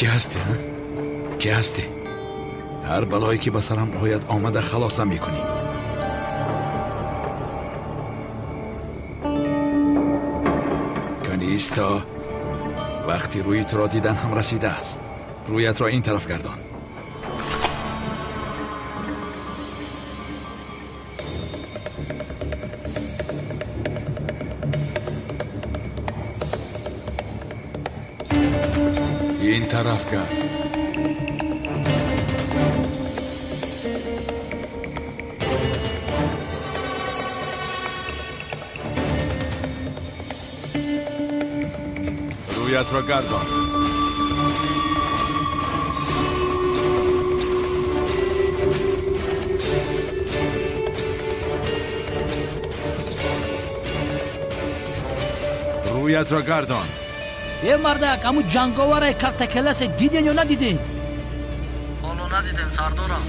Кӣ ҳастӣ, ҳа? Кӣ ҳастӣ? Ҳар балое ки ба сарам ояд, омада халосам мекунӣ. Канисто, вақти рӯи туро дидан ҳам расидааст. Рӯятро ин тараф гардон. Ин тараф гард. Рӯятро гардон. Рӯятро гардон. Е мардак, ҳамун ҷанговаре картакеласе диден ё надиден? Ҳоло надидем, сардорам.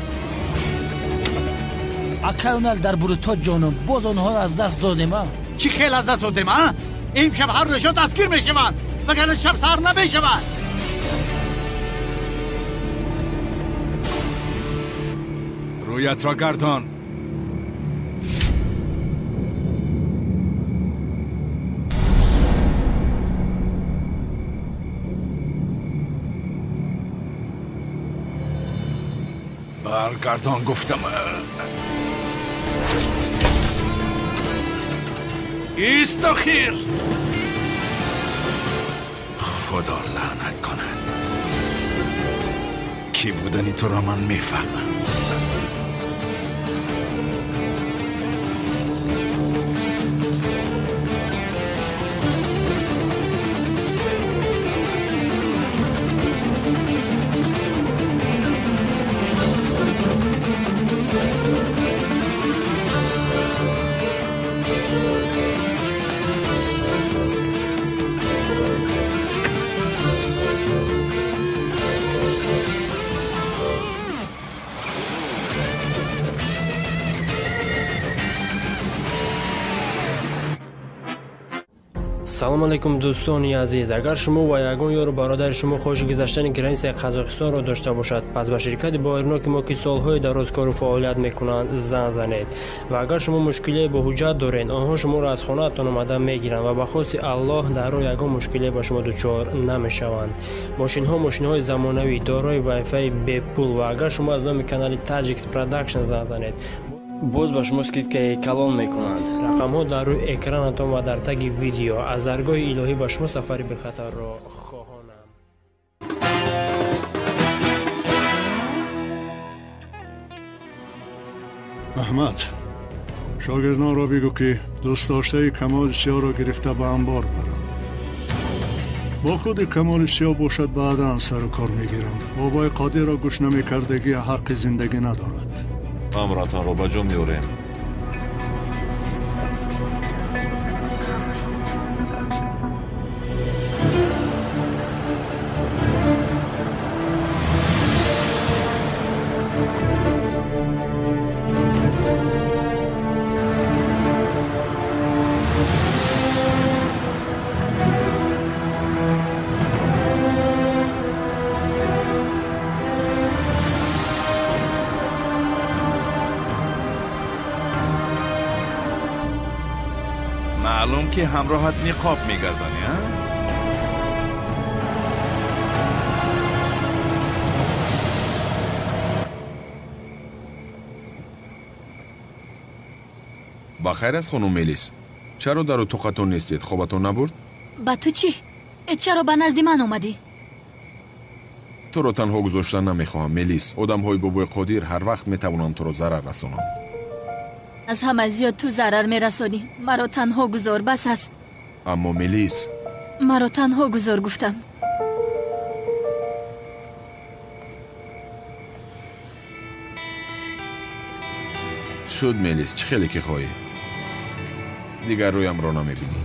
Акай Унал дар Буруто ҷонум, боз онҳоро аз даст додем, а? Чӣ хел аз даст додем, а? Имшаб ҳар душон дастгир мешаванд, вагарна шаб саҳар намешавад. Рӯятро гардон. Баргардон гуфтам. Ист, охир! Худо лаънат кунад. Кӣ будани туро ман мефаҳмам. Салом алейкум, дӯстони азиз. Агар шумо ва ягон ёру бародари шумо хоҳиши гузаштани границаи Қазоқистонро дошта бошад, пас ба ширкати боваринок мо, ки солҳои дароз кору фаъолият мекунанд, занг занед. Ва агар шумо мушкилие бо ҳуҷҷат доред, онҳо шуморо аз хонаатон омада мегиранд ва ба хости Аллоҳ дар роҳ ягон мушкилие ба шумо дучор намешаванд. Мошинҳо мошинҳои замонавӣ, дорои вайфаи бепул, ва агар шумо аз номи канали Таҷикс Продакшн занг занед, боз ба шумо скидкаи калон мекунанд. Рақамҳо дар рӯи экранатон ва дар таги видео. Аз даргоҳи илоҳӣ ба шумо сафари бехатарро хоҳонам. Аҳмад, шогирдонро бигӯ, ки дӯстдоштаи Камоли Сиёҳро гирифта ба анбор баранд. Бо худи Камоли Сиёҳ бошад, баъдан сару кор мегирам. Бобои Қодирро гӯш намекардагӣ ҳаққи зиндагӣ надорад. Амратонро ба ҷо меорем. Маълум ки ҳамроҳат ниқоб мегардонӣ, а? Ба хайр аст, хонум Мелис? Чаро дар утоқатон нестед? Хобатон набурд? Ба ту чӣ? Чаро ба назди ман омадӣ? Туро танҳо гузоштан намехоҳам, Мелис. Одамҳои бобои Қодир ҳар вақт метавонанд туро зарар расонанд. Аз ҳама зиёд ту зарар мерасонӣ. Маро танҳо гузор, бас аст. Аммо Мелис, маро танҳо гузор гуфтам. Шуд, Мелис, чӣ хеле ки хоҳӣ. Дигар рӯямро намебинӣ.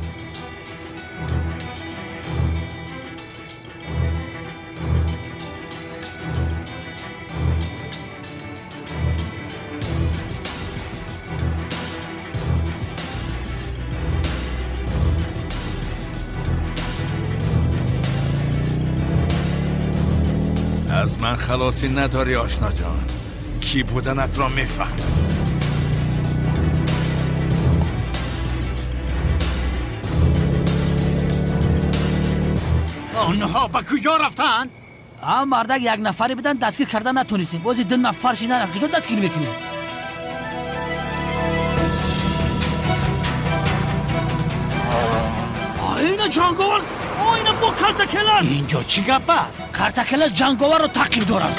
Аз ман халосӣ надорӣ, ошно ҷон. Кӣ буданатро мефаҳмам. Онҳо ба куҷо рафтанд? Мардак як нафаре буданд, дастгир карда натонистем. Бози ду нафар шидан, аз куҷо дастгир мекунем? Ина ҷанговар, ина бо картакелас. Инҷо чӣ гап аст? Картакелас ҷанговарро таъқиб дорад.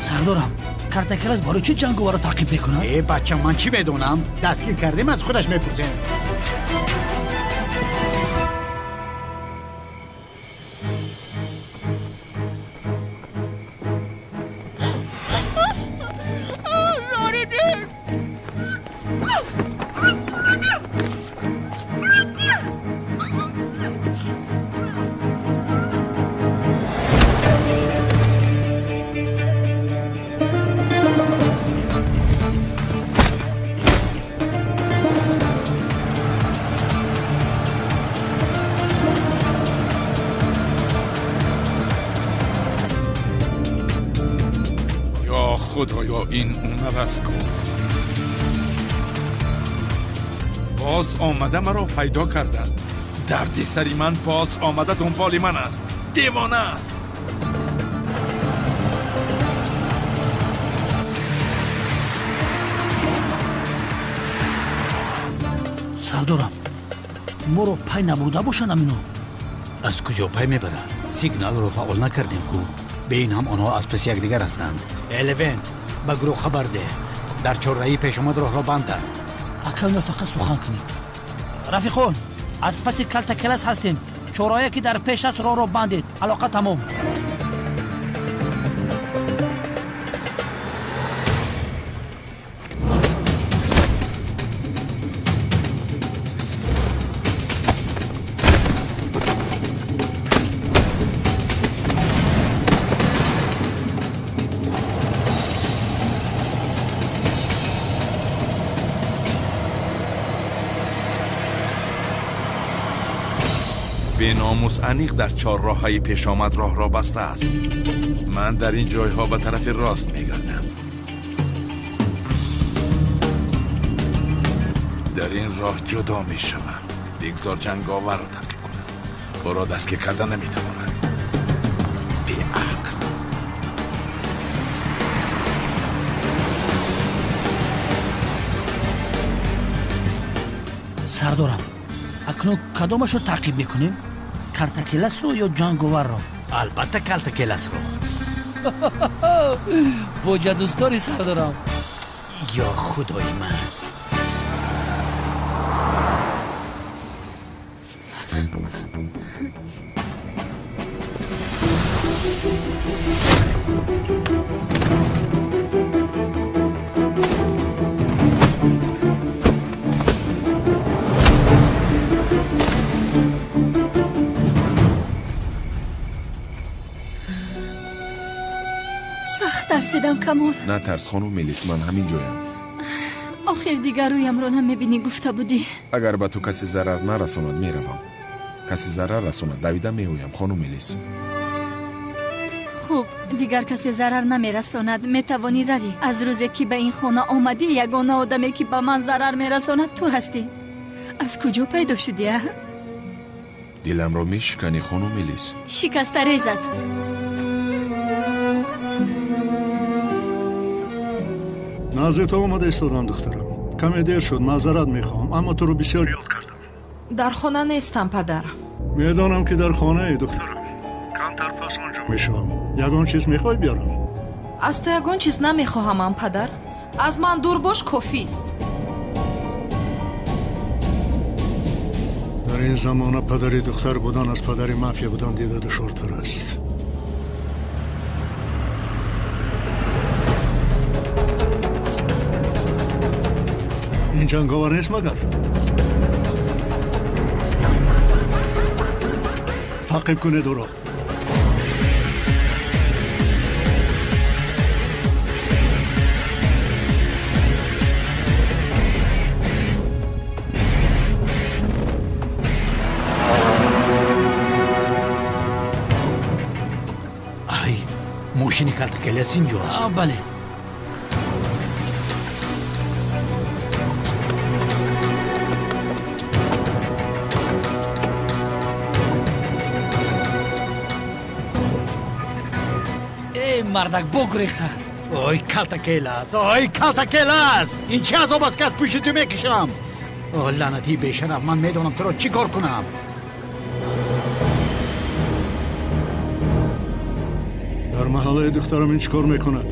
Сардорам, картакелас барои чӣ ҷанговарро таъқиб мекунад? Э бача, ман чӣ медонам? Дастгир кардем, аз худаш мепурсем. Худоё, ин умар аст ку. Боз омада маро пайдо карданд. Дарди сари ман боз омада дунболи ман аст. Девона аст. Сардорам, моро пай набурда бошанд амино? Аз куҷо пай мебаранд? Сигналро фаъол накардем ку. Бе ин ҳам онҳо аз паси якдигар ҳастанд. Элевент, ба гурӯҳ хабар деҳ. Дар чорраҳӣ пешомад роҳро банданд. Ака, ино фақат сухан кунед. Рафиқон, аз паси калтакелас ҳастем. Чорраҳе ки дар пеш аст, роҳро бандед. Алоқа тамом. беномус аниқ дар чорроҳҳои пешомад роҳро баста аст. Ман дар ин ҷойҳо ба тарафи рост мегардам. Дар ин роҳ ҷудо мешавам. Бигзор ҷанговарро таъқиб кунам. Ӯро дастгир карда наметавонам. Беақл. Сардорам, акнун кадомашро таъқиб мекунем? Картакеласро ё ҷанговарро? Албатта калтакеласро. Боҷа дӯстдори сардорам. Ё худои ман! Сахт тарсидам, Камол. Натарс, хонум Мелис, ман ҳамин ҷоям. Охир дигар рӯямро намебинӣ гуфта будӣ. Агар ба ту касе зарар нарасонад, меравам. Касе зарар расонад, давида меоям, хонум Мелис. Хуб, дигар касе зарар намерасонад, метавонӣ равӣ. Аз рӯзе ки ба ин хона омадӣ, ягона одаме ки ба ман зарар мерасонад ту ҳастӣ. Аз куҷо пайдо шудӣ, а? Диламро мешиканӣ, хонум Мелис. Шикаста резад. Назди ту омада истодам, духтарам. Каме дер шуд, маъзарат мехоҳам, аммо туро бисёр ёд кардам. Дар хона нестам, падар. Медонам ки дар хонаи, духтарам. Камтар пас он ҷо мешавам. Ягон чиз мехоҳӣ биёрам? Аз ту ягон чиз намехоҳамам, падар. Аз ман дур бош, кофист. Дар ин замона падари духтар будан аз падари мафия будан дида душвортар аст. Ин ҷанговар нест магар? Таъқиб кунед ӯро. Мошини Калтакелас инҷо аст. Бале. Эй, мардак богурехтааст. Ой, Калтакелас, ой, Калтакелас! Ин чӣ азоб аст, ки аз пушти ту мекашам? О, лаънатии бешараф, ман медонам туро чӣ кор кунам. Дар маҳаллаи духтарам ин чӣ кор мекунад?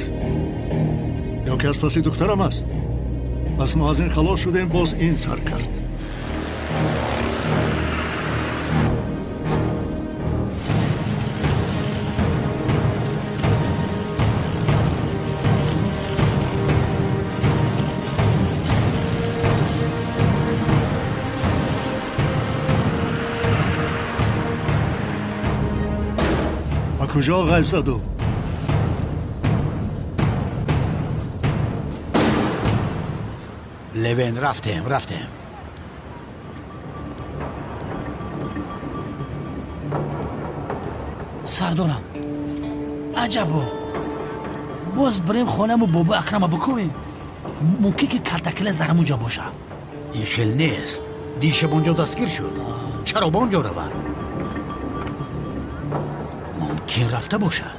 Ё ки аз паси духтарам аст? Пас мо аз ин халос шудем, боз ин сар кард. Ба куҷо ғайб заду? Левен, рафтем, рафтем. Сардорам, аҷабо, боз бирем хонаму бобо Акрама бикӯбем. Мумкин ки Калтакелас дар ҳамун ҷо бошад. Ин хел нест. Дишаб онҷо дастгир шуд. Чаро ба он ҷо равад? Мумкин рафта бошад.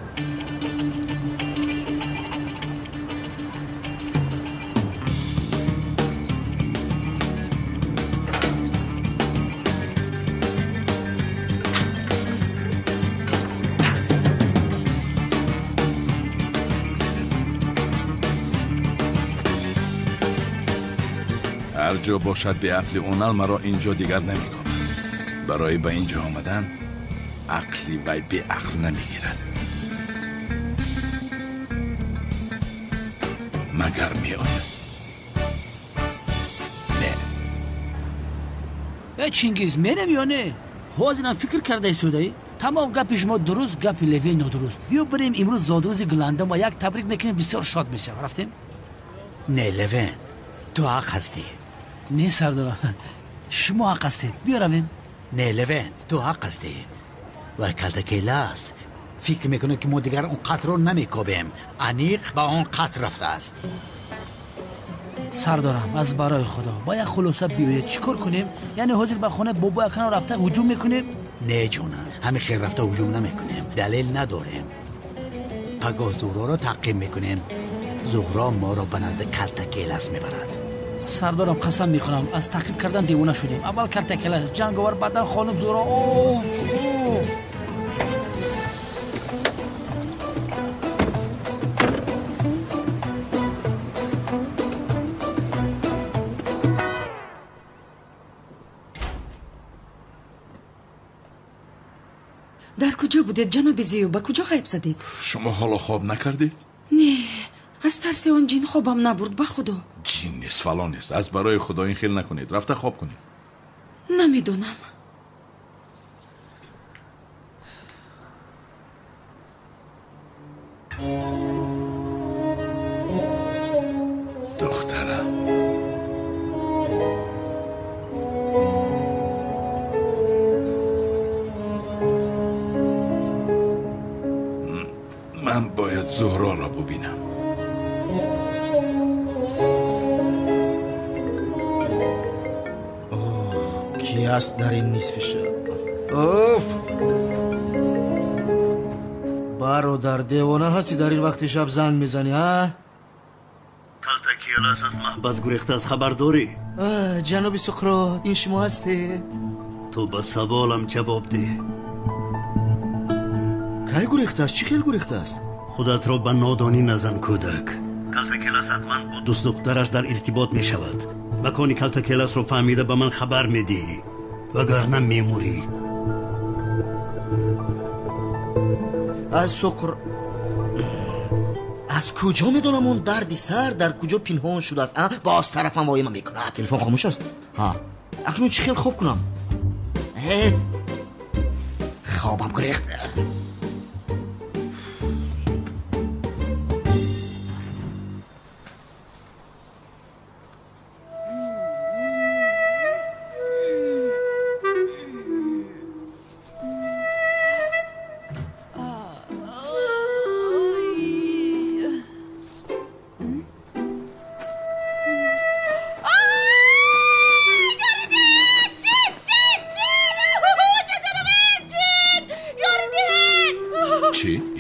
Ҳар ҷо бошад, беақли онал маро инҷо дигар намекунад. Барои ба инҷо омадан ақли вай беақл намегирад. Магар меояд? Не. Э, Чингиз, мерем ё не? Ҳозирам фикр карда истодаӣ? Тамом гапи шумо дуруст, гапи Левен нодуруст. Биё бирем имрӯз зодрӯзи Гуландам ва як табрик мекунем, бисёр шод мешавам. Рафтем? Не, Левен, ту ҳақ ҳастӣ. Не, сардорам, шумо ҳақ ҳастед. Биё равем. Не, Левен, ту ҳақ ҳастӣ. Вай Калтакелас фикр мекунад, ки мо дигар он қатрро намекобем. Аниқ ба он қатр рафтааст. Сардорам, аз барои Худо ба як хулоса биёед. Чӣ кор кунем? Яъне ҳозир ба хонаи бобои Акрам рафта ҳуҷум мекунем? Не, ҷонам, ҳамин хел рафта ҳуҷум намекунем. Далел надорем. Пагоҳ Зуҳроро таъқиб мекунем. Зуҳро моро ба назди Калтакелас мебарад. Сардорам, қасам мехӯрам, аз таъқиб кардан девона шудем. Аввал Калтакелас, ҷанговар, баъдан хонум Зуҳро. Оф! Дар куҷо будед, ҷаноби Зиё? Ба куҷо ғайб задед? Шумо ҳоло хоб накардед? Не, аз тарси он ҷин хобам набурд, ба Худо. Ҷин нест, фалон нест. Аз барои Худо ин хел накунед. Рафта хоб кунед. Намедонам. Духтарам, ман бояд Зуҳроро бубинам. Ки аст дар ин нисфи шаб? Уф! Бародар, девона ҳастӣ, дар ин вақти шаб занг мезанӣ, ҳа? Калтакелас аз маҳбас гурехтааст, хабар дорӣ? Ҷаноби Суқрот, ин шумо ҳастед? Ту ба саволам ҷавоб деҳ. Кай гурехтааст? Чӣ хел гурехтааст? Худатро ба нодонӣ назан, кӯдак. Калтакелас ҳатман бо дӯстдухтараш дар иртибот мешавад. Макони Калтакеласро фаҳмида ба ман хабар медиҳӣ, вагарна мемурӣ. Аз Суқр, аз куҷо медонам он дарди сар дар куҷо пинҳон шудааст? Боз тарафам воима мекунад. Телефон хомӯш аст. Ҳа, акнун чӣ хел хоб кунам? Хобам гурехт.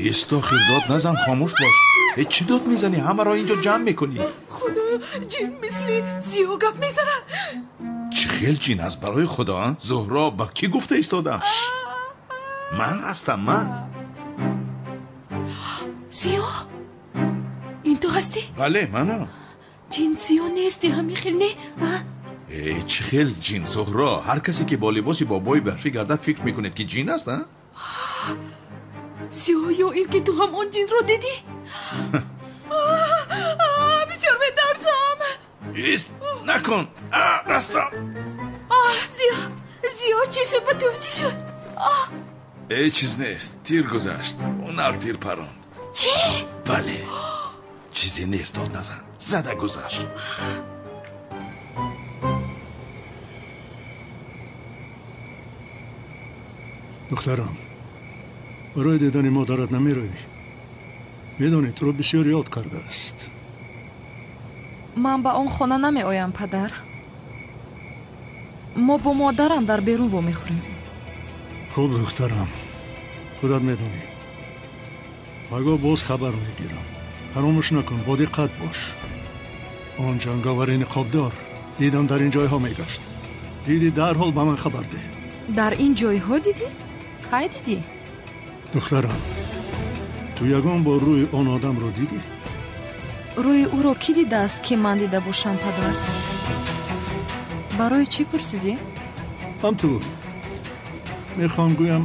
Исто, хирдод назан, хомӯш бош. Э, чӣ дод мезанӣ? Ҳамаро инҷо ҷамъ мекунӣ. Худоё, ҷин мисли Зиё гап мезанад. Чӣ хел ҷин аст, барои худо? Зуҳро, ба кӣ гуфта истодам? Ман ҳастам, ман. Зиё, ин ту ҳастӣ? Бале, манам. Ҷин Зиё нести, ҳамин хел не? Э, чӣ хел ҷин, Зуҳро? Ҳар касе ки бо либоси бобои барфӣ гардад, фикр мекунед ки ҷин аст, а? Зиё, ё ин ки ту ҳам он ҷинро дидӣ? Бисёр метарсам. Ист, накун. Дастам. Зиё, Зиё, чӣ шуд? Ба ту чӣ шуд? Ҳеҷ чиз нест. Тир гузашт. Ҳунар тир паронд. Чӣ? Бале, чизе нест, дод назан. Зада гузашт. Духтарам, барои дидани модарат намеравӣ? Медонӣ, туро бисёр ёд кардааст. Ман ба он хона намеоям, падар. Мо бо модарам дар берун вомехӯрем. Хуб, духтарам, худат медонӣ. Пагоҳ боз хабар мегирам. Фаромӯш накун, бо диққат бош. Он ҷанговари ниқобдор дидам дар ин ҷойҳо мегашт. Дидӣ, дарҳол ба ман хабар деҳ. Дар ин ҷойҳо дидӣ? Кай дидӣ? Духтарам, ту ягон бор рӯи он одамро дидӣ? Рӯи ӯро кӣ дидааст, ки ман дида бошам, падар? Барои чӣ пурсидӣ? Ҳам ту. Мехоҳам гӯям,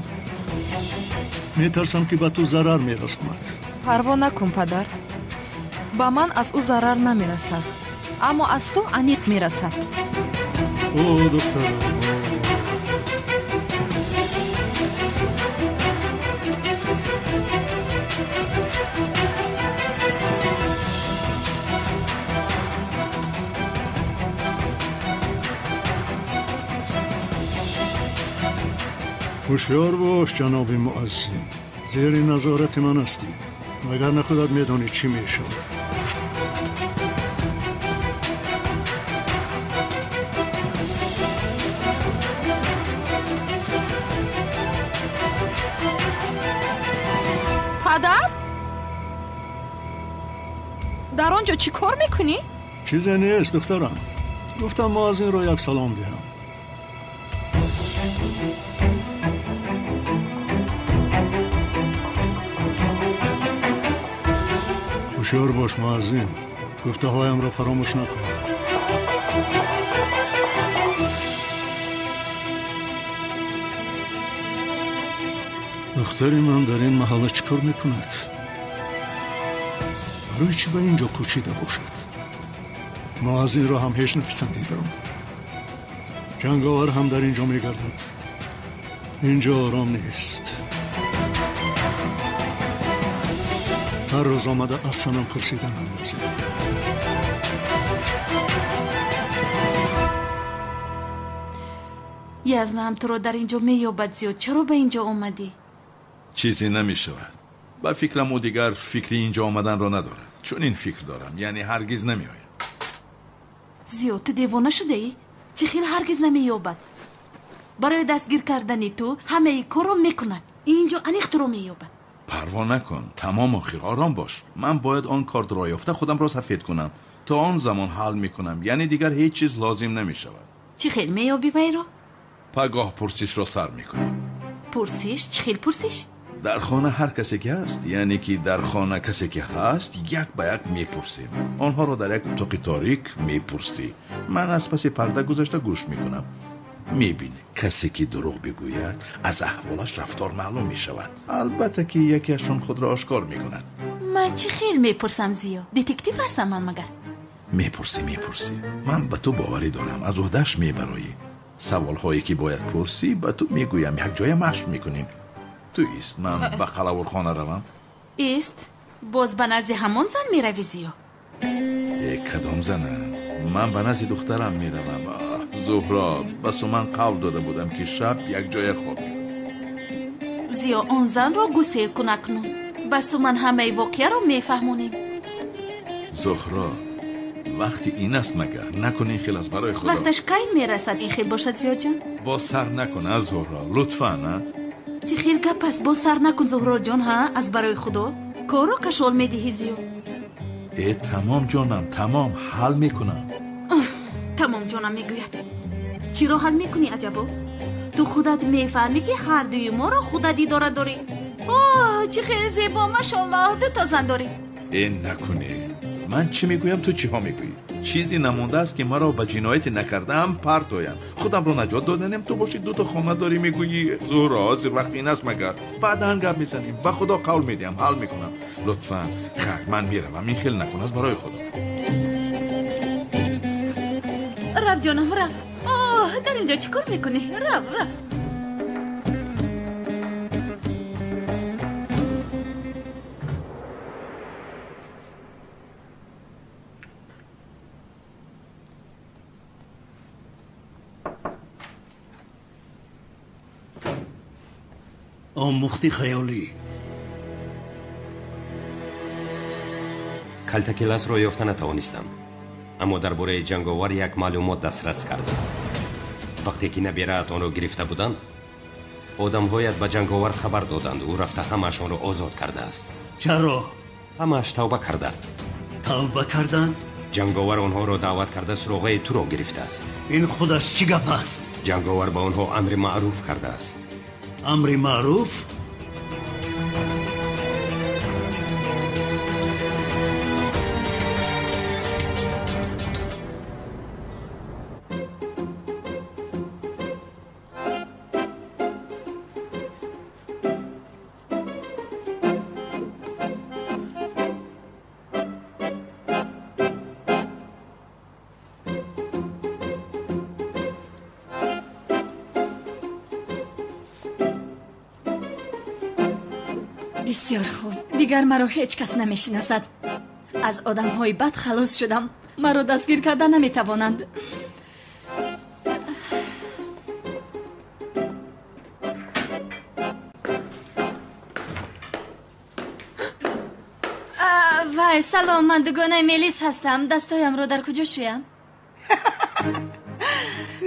метарсам, ки ба ту зарар мерасонад. Парво накун, падар. Ба ман аз ӯ зарар намерасад, аммо аз ту аниқ мерасад. О, духтарам. Ҳушёр бош, ҷаноби муаззин. Зери назорати ман ҳастӣ, вагарна худат медонӣ чӣ мешавад. Падар, дар он ҷо чӣ кор мекунӣ? Чизе нест, духтарам. Гуфтам муаззинро як салом диҳам. Ҳушёр бош, муаззин. Гуфтаҳоямро фаромӯш накун. Духтари ман дар ин маҳалла чӣ кор мекунад? Барои чӣ ба ин ҷо кӯчида бошад? Муаззинро ҳам ҳеҷ написандидам. Ҷанговар ҳам дар ин ҷо мегардад. Ин ҷо ором нест. Ҳар рӯз омада аз санам пурсиданам лозим. Язнам туро дар ин ҷо меёбад, Зиё. Чаро ба ин ҷо омадӣ? Чизе намешавад. Ба фикрам, ӯ дигар фикри ин ҷо омаданро надорад. Чунин фикр дорам, яъне ҳаргиз намеояд. Зиё, ту девона шудаӣ? Чӣ хел ҳаргиз намеёбад? Барои дастгир кардани ту ҳамаи корро мекунад. Ин ҷо аниқ туро меёбад. Парво накун, тамом, охир ором бош. Ман бояд он картро ёфта худамро сафед кунам. То он замон ҳал мекунам, яъне дигар ҳеҷ чиз лозим намешавад. Чӣ хел меёбӣ вайро? Пагоҳ пурсишро сар мекунем. Пурсиш? Чӣ хел пурсиш? Дар хона ҳар касе ки ҳаст, яъне ки дар хона касе ки ҳаст, як ба як мепурсем. Онҳоро дар як утоқи торик мепурсӣ. Ман аз паси парда гузашта гӯш мекунам. Мебинӣ, касе ки дурӯғ бигӯяд, аз аҳволаш рафтор маълум мешавад. Албатта ки якеашон худро ошкор мекунад. Ман чӣ хел мепурсам, Зиё? Детектив ҳастам ман магар? Мепурсӣ, мепурсӣ. Ман ба ту боварӣ дорам, аз уҳдааш мебароӣ. Саволҳое ки бояд пурсӣ, ба ту мегӯям, якҷоя машқ мекунем. Ту ист, ман ба қалавурхона равам. Ист, боз ба назди ҳамон зан меравӣ, Зиё? Э, кадом зана? Ман ба назди духтарам меравам. Зуҳро, басу ман қавл дода будам, ки шаб якҷоя хобем. Зиё, он занро гусел кун акнун. Басу ман ҳамаи воқеаро мефаҳмонем. Зуҳро, вақти ин аст магар? Накун ин хел аст, барои худо. Вақташ кай мерасад ин хел бошад, Зиёҷон? Боз сар накун, а, Зуҳро, лутфан, а? Чӣ хел гап аст? Боз сар накун, Зуҳроҷон, ҳа? Аз барои Худо корро кашол медиҳӣ, Зиё. Э, тамом ҷонам, тамом, ҳал мекунам. Тамом ҷонам мегӯяд. Чиро ҳал мекунӣ, аҷабо? Ту худат мефаҳмӣ, ки ҳардуи моро худат идора дорӣ. О, чӣ хел зебо, машоллоҳ, дуто зан дорӣ. Э, накунӣ. Ман чӣ мегӯям, ту чиҳо мегӯӣ? Чизе намондааст, ки маро ба ҷинояте накардаам партоянд. Худамро наҷот доданем, ту бошӣ дуто хона дорӣ, мегӯӣ. Зуҳро, ҳозир вақти ин аст магар? Баъдан гап мезанем. Ба Худо қавл медиҳам, ҳал мекунам. Лутфан, хайр, ман меравам. Ин хел накун, аз барои Худо. Рав ҷонам, рав. Оҳ, дар инҷо чӣ кор мекунӣ? Рав, рав. Омӯхти хаёлӣ. Калтакеласро ёфта натавонистам, аммо дар бораи ҷанговар як маълумот дастрас кардам. Вақте ки набираат онро гирифта буданд, одамҳоят ба ҷанговар хабар доданд. Ӯ рафта ҳамаашонро озод кардааст. Чаро? Ҳамааш тавба карданд. Тавба карданд? Ҷанговар онҳоро даъват карда суроғаи туро гирифтааст. Ин худаш чӣ гап аст? Ҷанговар ба онҳо амри маъруф кардааст. Амри маъруф? Бисёр хуб. Дигар маро ҳеҷ кас намешиносад. Аз одамҳои бад халос шудам. Маро дастгир карда наметавонанд. Вай, салом, ман дугонаи Мелис ҳастам. Дастоямро дар куҷо шӯям?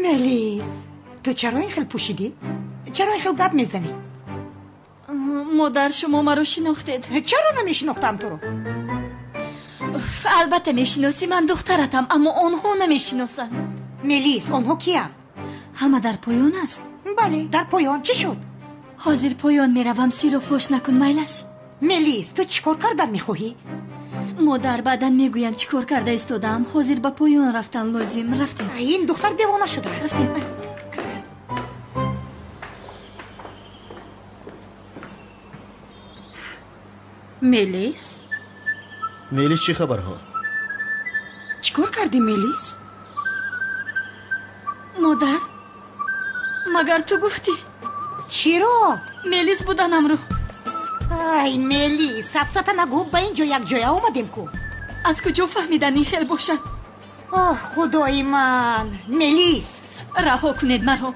Мелис, ту чаро ин хел пӯшидӣ? Чаро ин хел гап мезанӣ? Модар, шумо маро шинохтед. Чаро намешинохтам туро? Албатта мешиносӣ, ман духтаратам, аммо онҳо намешиносанд. Мелис, онҳо киянд? Ҳама дар поён аст. Бале, дар поён. Чӣ шуд? Ҳозир поён меравам, сирро фош накун, майлаш. Мелис, ту чӣ кор кардан мехоҳӣ? Модар, баъдан мегӯям чӣ кор карда истодаам. Ҳозир ба поён рафтан лозим. Рафтем. Ин духтар девона шудааст. Рафтем. Мелис? Мелис, чӣ хабарҳо? Чӣ кор кардӣ, Мелис? Модар, магар ту гуфтӣ? Чиро? Мелис буданамро. Ай, Мелис, сафсата нагӯ, ба ин ҷо якҷоя омадем ку. Аз куҷо фаҳмидан ин хел бошад? Оҳ, худои ман! Мелис! Раҳо кунед маро.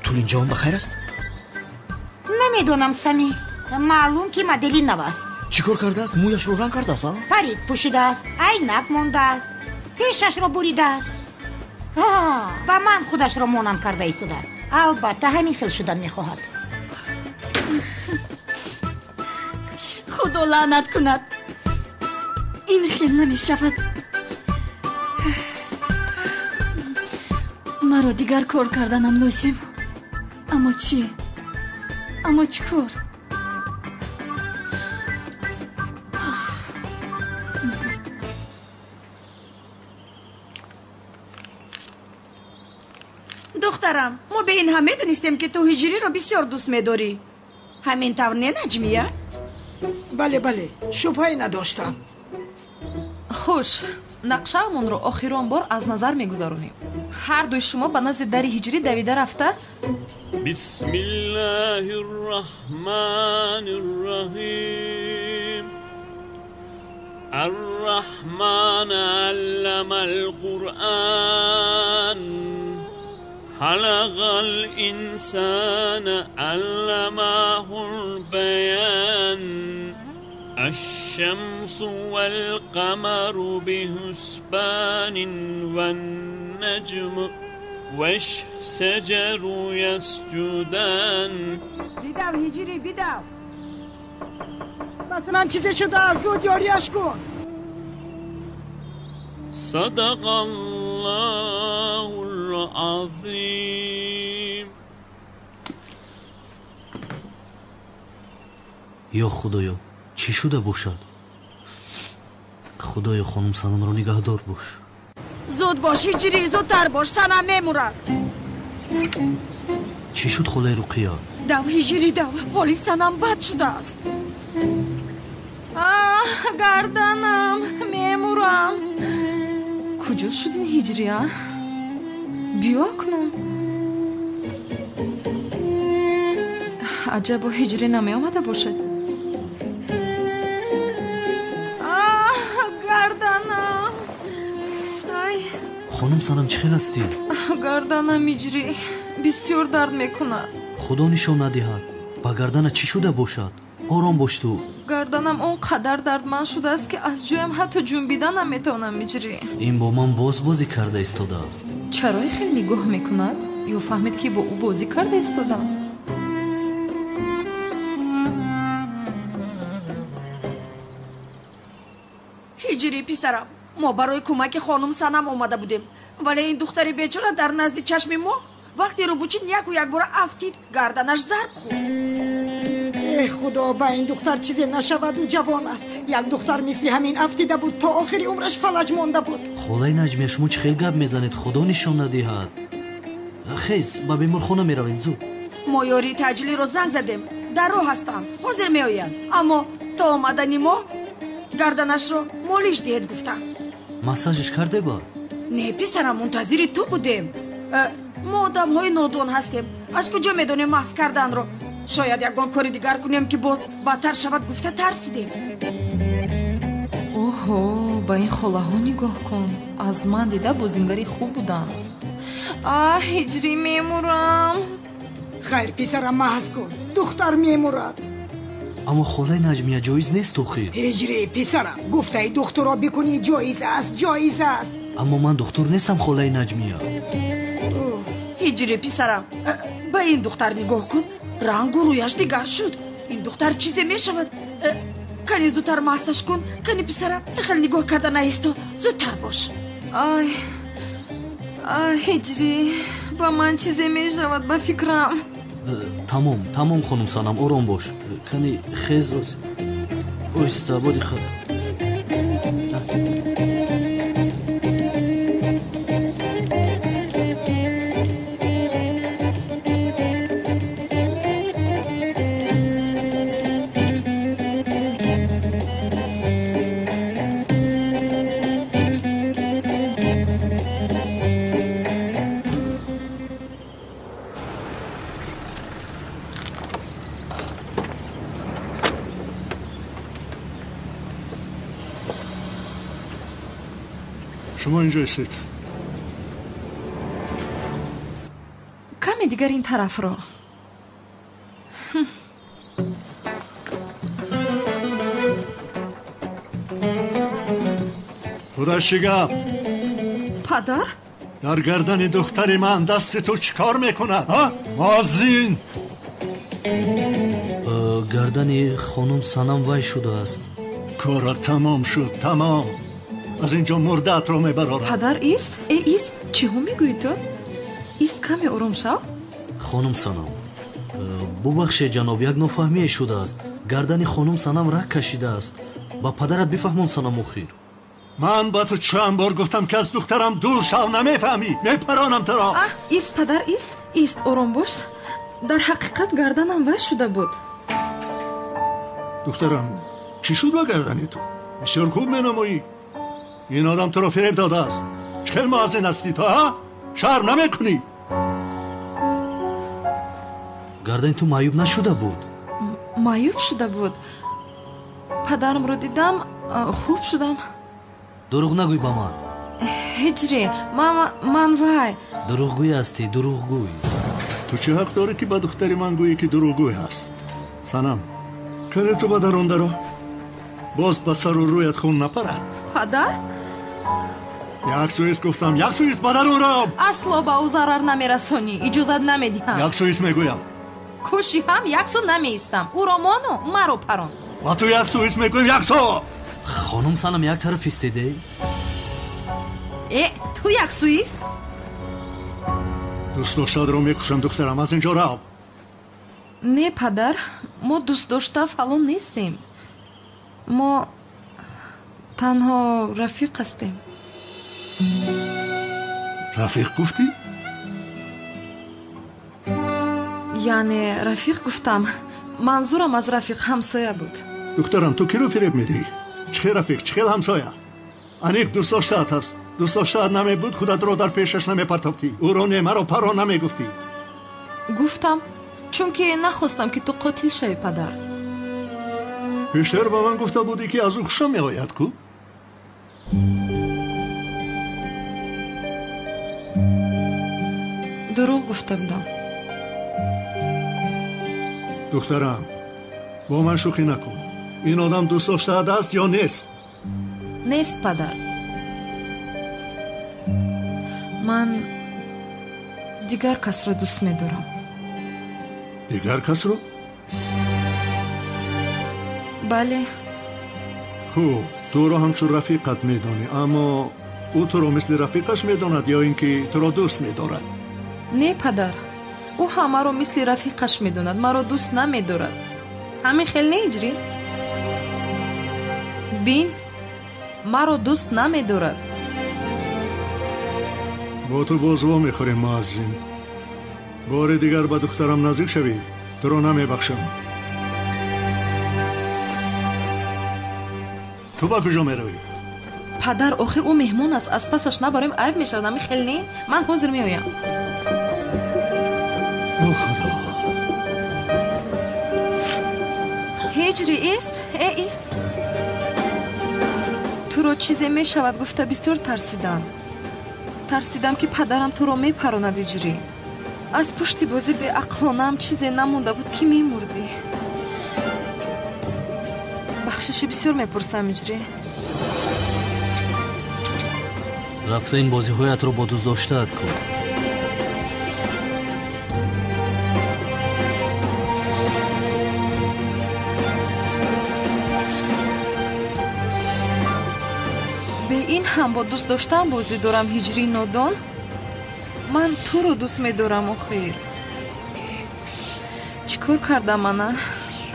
Тулинҷон ба хайр аст? Намедонам, Сами. Маълум ки модели нав аст. Чӣ кор кардааст? Мӯяшро ранг кардааст, а? Парик пӯшидааст, айнак мондааст, пешашро буридааст. Ба ман худашро монанд карда истодааст. Албатта ҳамин хел шудан мехоҳад. Худо лаънат кунад. Ин хел намешавад. Маро дигар кор карданам лозим. Аммо чӣ? Аммо чӣ кор? Духтарам, мо бе ин ҳам медонистем, ки ту ҳиҷриро бисёр дӯст медорӣ. Ҳамин тавр не, Наҷмия? Бале, бале, шубҳае надоштам. Хуш, нақшаамонро охирон бор аз назар мегузаронем. Ҳардуи шумо ба назди дари ҳиҷрӣ давида рафта. Бисмиллаҳи рраҳмани рраҳим. Арраҳман аллама алқуръан. Халақал инсана алламахул баян. Аш-шамсу вал-қамару биҳусбанин ван-наҷму. والشجر يسجدان. бидав ҳиҷрӣ, бидав. Масалан, чизе шудааст, зуд ёрияш кун. صدق الله العظيم. Ё Худоё, чӣ шуда бошад? Худоё, хонум Санамро нигаҳдор бош. Зуд бош, ҳиҷрӣ, зудтар бош, Санам мемурад. Чӣ шуд, холаи Руқия? Дав, ҳиҷрӣ, дав, ҳоли Санам бад шудааст. Аҳ, гарданам, мемурам. Куҷо шуд ин ҳиҷрӣ, а? Биё акнун. Аҷабо, ҳиҷрӣ намеомада бошад. Аҳ, гарданам, ай. Хонум Санам, чӣ хел ҳастӣ? Гарданам, ҳиҷрӣ, бисёр дард мекунад. Худо нишон надиҳад, ба гардана чӣ шуда бошад? Ором бош ту. Гарданам он қадар дардманд шудааст, ки аз ҷоям ҳатто ҷунбида наметавонам, иҷрӣ. Ин бо ман боз бозӣ карда истодааст. Чаро хел нигоҳ мекунад? Ё фаҳмид, ки бо ӯ бозӣ карда истодам? Ҳиҷрӣ, писарам, мо барои кӯмаки хонум Санам омада будем, вале ин духтари бечора дар назди чашми мо вақти рӯбучин яку якбора афтид, гарданаш зарб хӯрд. Э Худо, ба ин духтар чизе нашавад, ӯ ҷавон аст. Як духтар мисли ҳамин афтида буд, то охири умраш фалаҷ монда буд. Холаи Наҷмия, шумо чӣ хел гап мезанед? Худо нишон надиҳад. Хез, ба беморхона меравем, зуд. Мо ёрии таъҷилиро занг задем, дар роҳ ҳастанд, ҳозир меоянд, аммо то омадани мо гарданашро молиш диҳед гуфтанд. Массажиш карде ба? Не, писарам, мунтазири ту будем. Мо одамҳои нодон ҳастем, аз куҷо медонем маҳз карданро? Шояд ягон кори дигар кунем, ки боз бадтар шавад гуфта тарсидем. Оҳо, ба ин холаҳо нигоҳ кун, аз ман дида бозингари хуб буданд. Аҳ, ҳиҷрӣ, мемурам. Хайр, писарам, маҳз кун, духтар мемурад. Аммо холаи Наҷмия, ҷоиз нест охир. Ҳиҷрӣ, писарам, гуфтаи духтурро бикунӣ, ҷоиз аст, ҷоиз аст. Аммо ман духтур нестам, холаи Наҷмия. Ҳиҷрӣ, писарам, ба ин духтар нигоҳ кун, рангу рӯяш дигар шуд. Ин духтар чизе мешавад. Кани зудтар маҳсаш кун, кани, писарам, хел нигоҳ карда наисто, зудтар бош. Ай, ай, ҳиҷрӣ, ба ман чизе мешавад, ба фикрам. Тамом, тамом, хонум Санам, ором бош. Кани хез, оҳиста, бо диққат. Шумо инҷо истед. Каме дигар ин тарафро. Худаш чӣ гап? Падар? Дар гардани духтари ман дасти ту чӣ кор мекунад, а? Муаззин! Гардани хонум Санам вай шудааст. Корат тамом шуд, тамом. Аз инҷо мурдаатро мебарорам. Падар, ист, э, ист, чиҳо мегӯӣ ту? Ист, каме ором шав. Хонум Санам, бубахшед, ҷаноб, як нофаҳмие шудааст. Гардани хонум Санам раг кашидааст. Ба падарат бифаҳмон, Санам, охир. Ман ба ту чанд бор гуфтам, ки аз духтарам дур шав, намефаҳмӣ? Мепаронам туро. Аҳ, ист, падар, ист, ист, ором бош. Дар ҳақиқат гарданам вай шуда буд. Духтарам, чӣ шуд ба гардани ту? Бисёр хуб менамоӣ. Ин одам туро фиреб додааст. Чӣ хел муаззин ҳастӣ ту, а? Шарм намекунӣ? Гардани ту маъюб нашуда буд? Маъюб шуда буд. Падарамро дидам, хуб шудам. Дурӯғ нагӯй ба ман. Ҳиҷрӣ, ман вай. Дурӯғгӯй ҳастӣ, дурӯғгӯй. Ту чӣ ҳақ дорӣ, ки ба духтари ман гӯӣ, ки дурӯғгӯй ҳаст? Санам, кане ту ба дарун даро, боз ба сару рӯят хун напарад. Падар? Як сӯист гуфтам, як сӯист, ба дарун рав. Асло ба ӯ зарар намерасонӣ, иҷозат намедиҳам. Як сӯист мегӯям. Кӯши ҳам як сӯ намеистам. Ӯро мону маро парон. Ба ту як сӯист мегӯям, як сӯ. Хонум Санам як тараф истеде. Э, ту як сӯист? Дӯстдоштаатро мекушам, духтарам, аз ин ҷо рав. Не, падар, мо дӯстдошта фалон нестем. Мо танҳо рафиқ ҳастем. Рафиқ гуфтӣ? Яъне рафиқ гуфтам. Манзурам аз рафиқ ҳамсоя буд. Духтарам, ту киро фиреб медиҳӣ? Чӣ хел рафиқ, чӣ хел ҳамсоя? Аниқ дӯстдоштаат аст. Дӯстдоштаат намебуд, худатро дар пешаш намепартофтӣ. Ӯро не, маро парон намегуфтӣ. Гуфтам, чунки нахостам, ки ту қотил шавӣ, падар. Пештар ба ман гуфта будӣ, ки аз ӯ хушам меояд ку? Дурӯғ гуфта будам. Духтарам, бо ман шӯхӣ накун. Ин одам дӯстдоштаат аст ё нест? Нест, падар. Ман дигар касро дӯст медорам. Дигар касро? Бале. Хуб, ту ӯро ҳамчун рафиқат медонӣ, аммо ӯ туро мисли рафиқаш медонад ё ин ки туро дӯст медорад? Не, падар, ӯ ҳамаро мисли рафиқаш медонад, маро дӯст намедорад. Ҳамин хел не, Ҳиҷрӣ? Бин, маро дӯст намедорад. Бо ту боз вомехӯрем, муаззин. Бори дигар ба духтарам наздик шавӣ, туро намебахшам. Ту ба куҷо меравӣ? Падар, охир ӯ меҳмон аст, аз пасаш набарем айб мешавад. Ҳамин хел не? Ман ҳозир меоям. О, Худо! Ҳиҷрӣ, ист, э ист. Туро чизе мешавад гуфта бисёр тарсидам. Тарсидам, ки падарам туро мепаронад, Ҳиҷрӣ. Аз пушти бозӣ беақлонаам чизе намонда буд, ки мемурдӣ. Бахшиши бисёр мепурсам, Ҳиҷрӣ. Рафта ин бозиҳоятро бо дӯстдоштаат кун. Бе ин ҳам бо дӯст доштаам бозӣ дорам, Ҳиҷрии нодон. Ман туро дӯст медорам, охир. Чӣ кор кардам ана?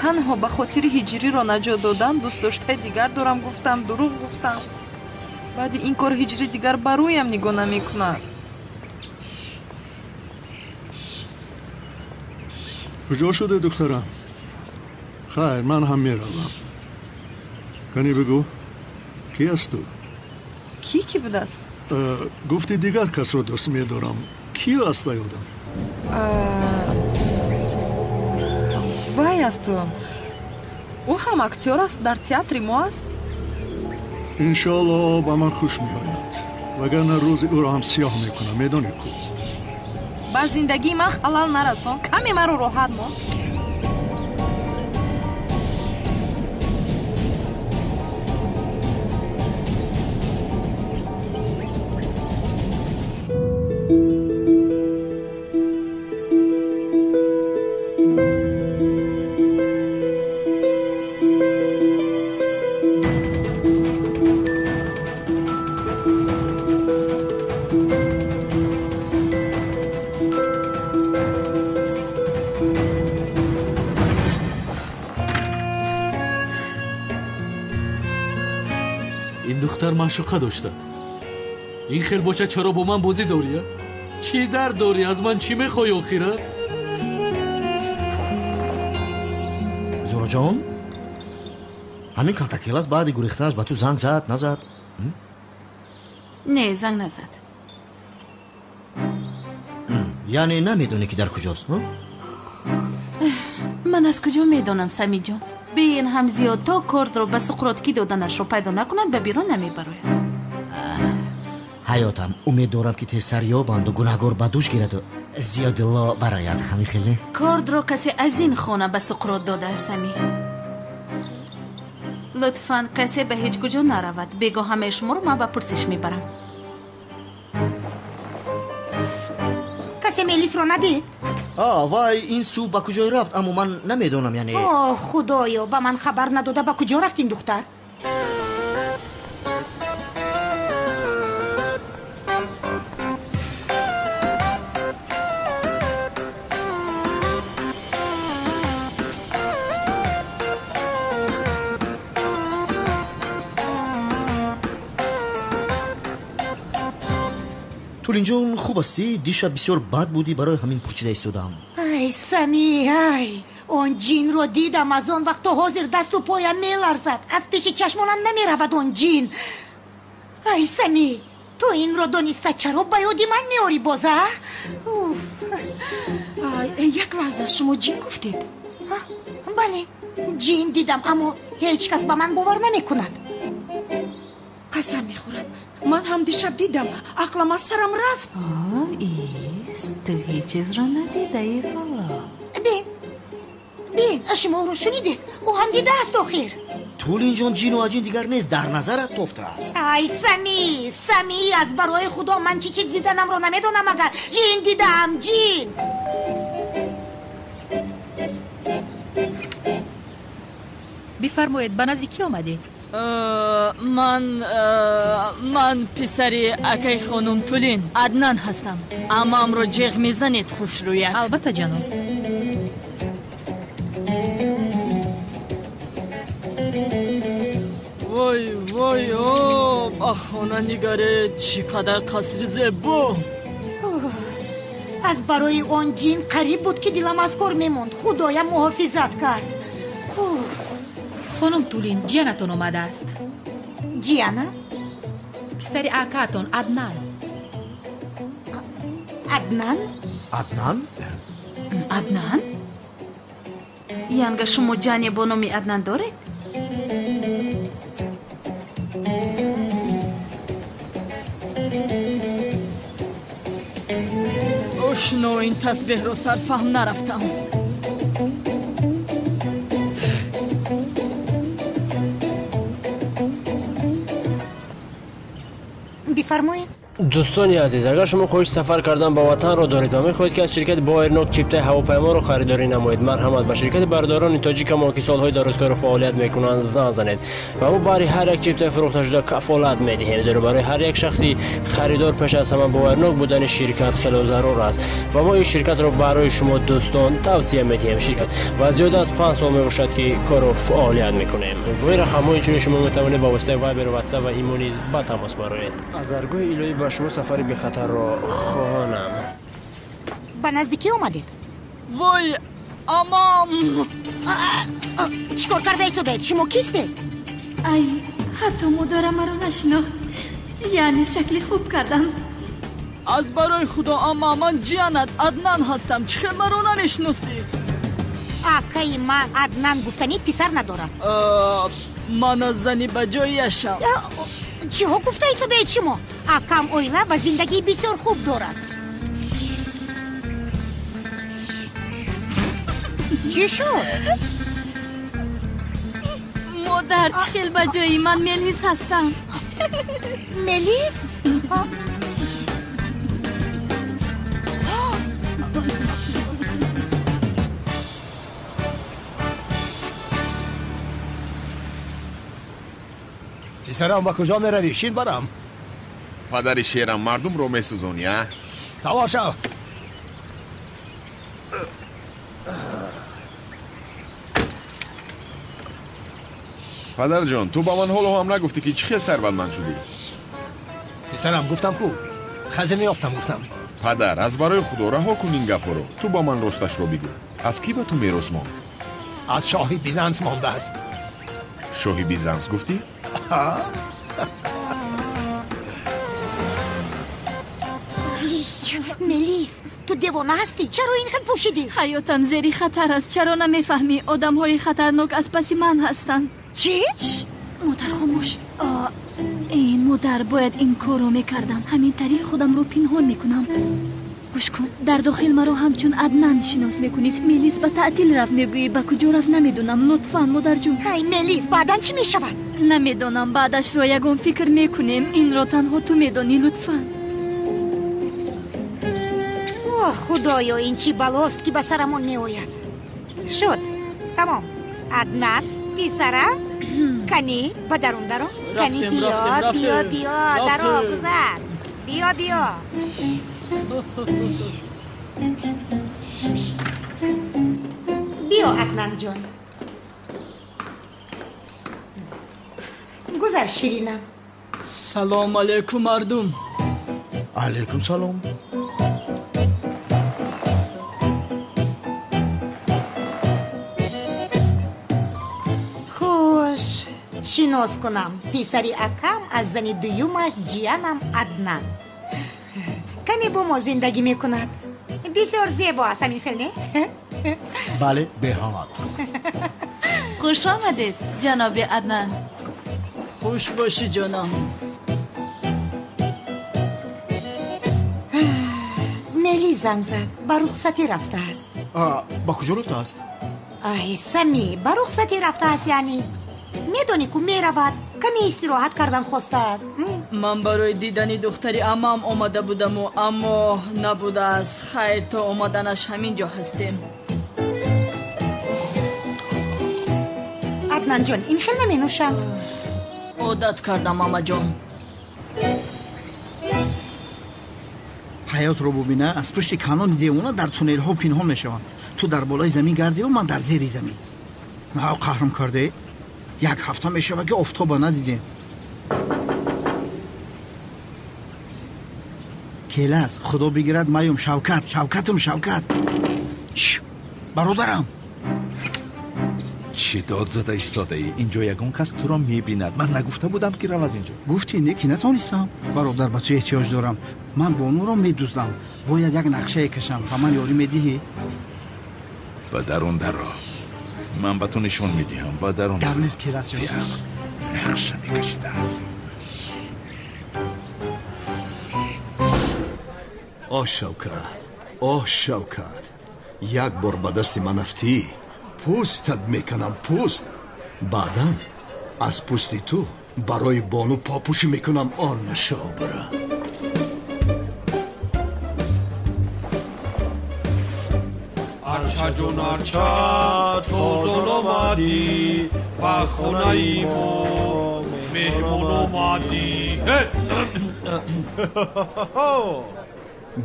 Танҳо ба хотири Ҳиҷриро наҷот додан дӯстдоштаи дигар дорам гуфтам, дурӯғ гуфтам. Баъди ин кор Ҳиҷрӣ дигар ба рӯям нигоҳ намекунад. Куҷо шуде, духтарам? Хайр, ман ҳам меравам. Кани бигӯ, ки аст ту? Кӣ ки будааст? Гуфти дигар касро дӯст медорам. Ки аст вай одам? Вай асту. Ӯ ҳам актёр аст, дар театри мо аст. Иншоалло ба ман хуш меояд, вагарна рӯзи ӯро ҳам сиёҳ мекунам, медонӣ ку. Ба зиндагии ман халал нарасон, каме маро роҳат мон. Ин духтар маъшуқа доштааст. Ин хел бошад, чаро бо ман бозӣ дорӣ? Чӣ дард дорӣ? Аз ман чӣ мехоҳӣ охира? Зуроҷон, ҳамин калтакелас баъди гурехтанаш ба ту занг зад, назад? Не, занг назад. Яъне намедонӣ, ки дар куҷост? Ман аз куҷо медонам, Самиҷон? Бе ин ҳам зиёд то кордро ба Суқрот ки доданашро пайдо накунад, ба берун намебарояд. Ҳаётам, умед дорам, ки тезтар ёбанду гунаҳгор ба дӯш гираду Зиёдулло барояд. Ҳамин хел не? Кордро касе аз ин хона ба Суқрот додааст, Самӣ. Лутфан, касе ба ҳеҷ куҷо наравад. Бегоҳ ҳамаи шуморо ман ба пурсиш мебарам. Касе Мелисро надид? Вай ин сӯ ба куҷо рафт, аммо ман намедонам, яъне. О, худоё, ба ман хабар надода ба куҷо рафт ин духтар? Тулинҷон, хуб ҳастӣ? Дишаб бисёр бад будӣ, барои ҳамин пурсида истодаам. Ай, Сами, ай, он ҷинро дидам, аз он вақт то ҳозир дасту поям меларзад, аз пеши чашмонам намеравад он ҷин. Ай, Сами, ту инро дониста чаро ба ёди ман меорӣ боз, а? Уф. Ай, як лаҳза, шумо ҷин гуфтед? Бале, ҷин дидам, аммо ҳеҷ кас ба ман бовар намекунад. Қасам мехӯрам, ман ҳам дишаб дидам, ақлам аз сарам рафт. Ис, ту ҳеҷ чизро надидаӣ ҳоло. Бин, бин, шумо ӯро шунидед? Ӯ ҳам дидааст охир. Тулинҷон, ҷину аҷин дигар нест, дар назарат тофтааст. Ай, Сами, Сами, аз барои худо ман чӣ чиз диданамро намедонам, агар ҷин дидам, ҷин. Бифармоед, ба назди кӣ омадед? Ман писари акаи хонум Тулин Аднан ҳастам. Амамро ҷеғ мезанед, хушрӯяк. Албатта, ҷаноб. Вой, вой, о, ба хона нигаред, чӣ қадар қасри зебо! Аз барои он ҷин қариб буд, ки дилам аз кор мемонд. Худоям муҳофизат кард. Хонум Тулин, ҷиянатон омадааст. Ҷияна? Писари акаатон Аднан. Аднан? Аднан? Аднан? Янга, шумо ҷане бо номи Аднан доред? Ошно, ин тасбеҳро сарфаҳм нарафтам. Бифармоед. Дӯстони азиз, агар шумо хоҳиши сафар кардан ба ватанро доред ва мехоҳед, ки аз ширкати Боэрнок чиптаи ҳавопайморо харидорӣ намоед, марҳамат, ба ширкати бародарони тоҷикамо, ки солҳои дарозкору фаъолият мекунанд, занг занед ва мо баҳри ҳар як чиптаи фурӯхташуда кафолат медиҳем, зеро барои ҳар як шахси харидор пеш аз ҳама боварнок будани ширкат хело зарур аст ва мо ин ширкатро барои шумо дӯстон тавсия медиҳем. Ширкат ва зиёда аз 5 сол мебошад, ки кору фаъолият мекунем. Бо ин рақамҳо инчунин шумо метавонед ба воситаи Вайбер, Ватсап ва Имо низ ба тамос бароед. Аз даргоҳи илоҳӣ ба шумо сафари бехатарро хоҳонам. Ба назди кӣ омадед? Вой, амам! Чӣ кор карда истодаед? Шумо кистед? Ай, ҳатто модарам маро нашинохт. Яъне шакли хуб кардам. Аз барои худо, амма, ман ҷиянат Аднан ҳастам. Чӣ хел маро намешиносӣ? Акаи ман Аднан гуфтанӣ писар надорам. Ман аз зани ба ҷояшам. Чиҳо гуфта истодаед шумо? Акам оила ва зиндагии бисёр хуб дорад. Чӣ шуд? Модар, чӣ хел ба ҷои ман Мелис ҳастам. Мелис? Писарам, ба куҷо меравӣ? Шин барам. Падари шерам, мардумро месӯзонӣ, а? Савор шав. Падарҷон, ту ба ман ҳоло ҳам нагуфтӣ, ки чӣ хел сарватманд шудӣ. Писарам, гуфтам ку, хазина ёфтам, гуфтам. Падар, аз барои худо раҳо кун ин гапҳоро. Ту ба ман росташро бигӯ. Аз кӣ ба ту мерос монд? Аз шоҳи Бизанс мондааст. Шоҳи Бизанс гуфтӣ? Мелис, ту девона ҳастӣ? Чаро ин хел пӯшидӣ? Ҳаётам зери хатар аст. Чаро намефаҳмӣ? Одамҳои хатарнок аз паси ман ҳастанд. Чӣ? Модар, хомӯш. Эй модар, бояд ин корро мекардам. Ҳамин тариқ худамро пинҳон мекунам. Гӯш кун, дар дохил маро ҳамчун Аднан шинос мекунӣ. Мелис ба таътил рафт, мегӯӣ. Ба куҷо рафт намедонам. Лутфан, модарҷон. Ай, Мелис, баъдан чӣ мешавад? Намедонам, баъдашро ягон фикр мекунем. Инро танҳо ту медонӣ, лутфан. Худоё, ин чӣ балост ки ба сарамон меояд. Шуд, тамом. Аднан, писарам, кани ба дарун даро. Кани биё, биё, биё, даро, гузар. Биё, биё. Биё, Аднанҷон. Гузар, ширинам. Салом алейкум, мардум. Алейкум салом. Хуш, шинос кунам. Писари акам аз зани дуюмаш ҷиянам Аднан. Каме бо мо зиндагӣ мекунад. Бисёр зебо аст, ҳамин хел, не? Бале, беҳавад. Хуш омадед, ҷаноби Аднан. Хуш бошӣ, ҷонам. Мели занг зад, ба рухсатӣ рафтааст. Ба куҷо рафтааст? Ай, Сами, ба рухсатӣ рафтааст, яъне. Медонӣ ку меравад, каме истироҳат кардан хостааст. Ман барои дидани духтари амам омада будаму, аммо набудааст. Хайр, то омаданаш ҳамин ҷо ҳастем. Аднанҷон, ин хел наменӯшам. Одат кардам, амаҷон. Ҳаётро бубина, аз пушти канони девона дар туннелҳо пинҳон мешаванд. Ту дар болои замин гардиву ман дар зери замин. На, қаҳрам карде. Як ҳафта мешавад, ки офтоба надидем. Келас, худо бигирад, маём. Шавкат, Шавкатум, Шавкат, бародарам. Чӣ дод зада истодаӣ? Инҷо ягон кас туро мебинад. Ман нагуфта будам, ки рав аз инҷо? Гуфтӣ, не ки натонистам. Бародар, ба ту эҳтиёҷ дорам. Ман бонуро медуздам. Бояд як нақшае кашам. Ба ман ёрӣ медиҳӣ? Ба дарун даро. Ман ба ту нишон медиҳам. Ба дарун. Гап нест, Келас ҷон. Нақша мекашидааст. Оҳ, Шавкат, оҳ, Шавкат, як бор ба дасти ман афтӣ, пӯстат меканам, пӯст. Баъдан аз пӯсти ту барои бону попӯшӣ мекунам. Он нашобра. Арча ҷон, арча, тозон омадӣ, ба хонаи мо меҳмон омадӣ.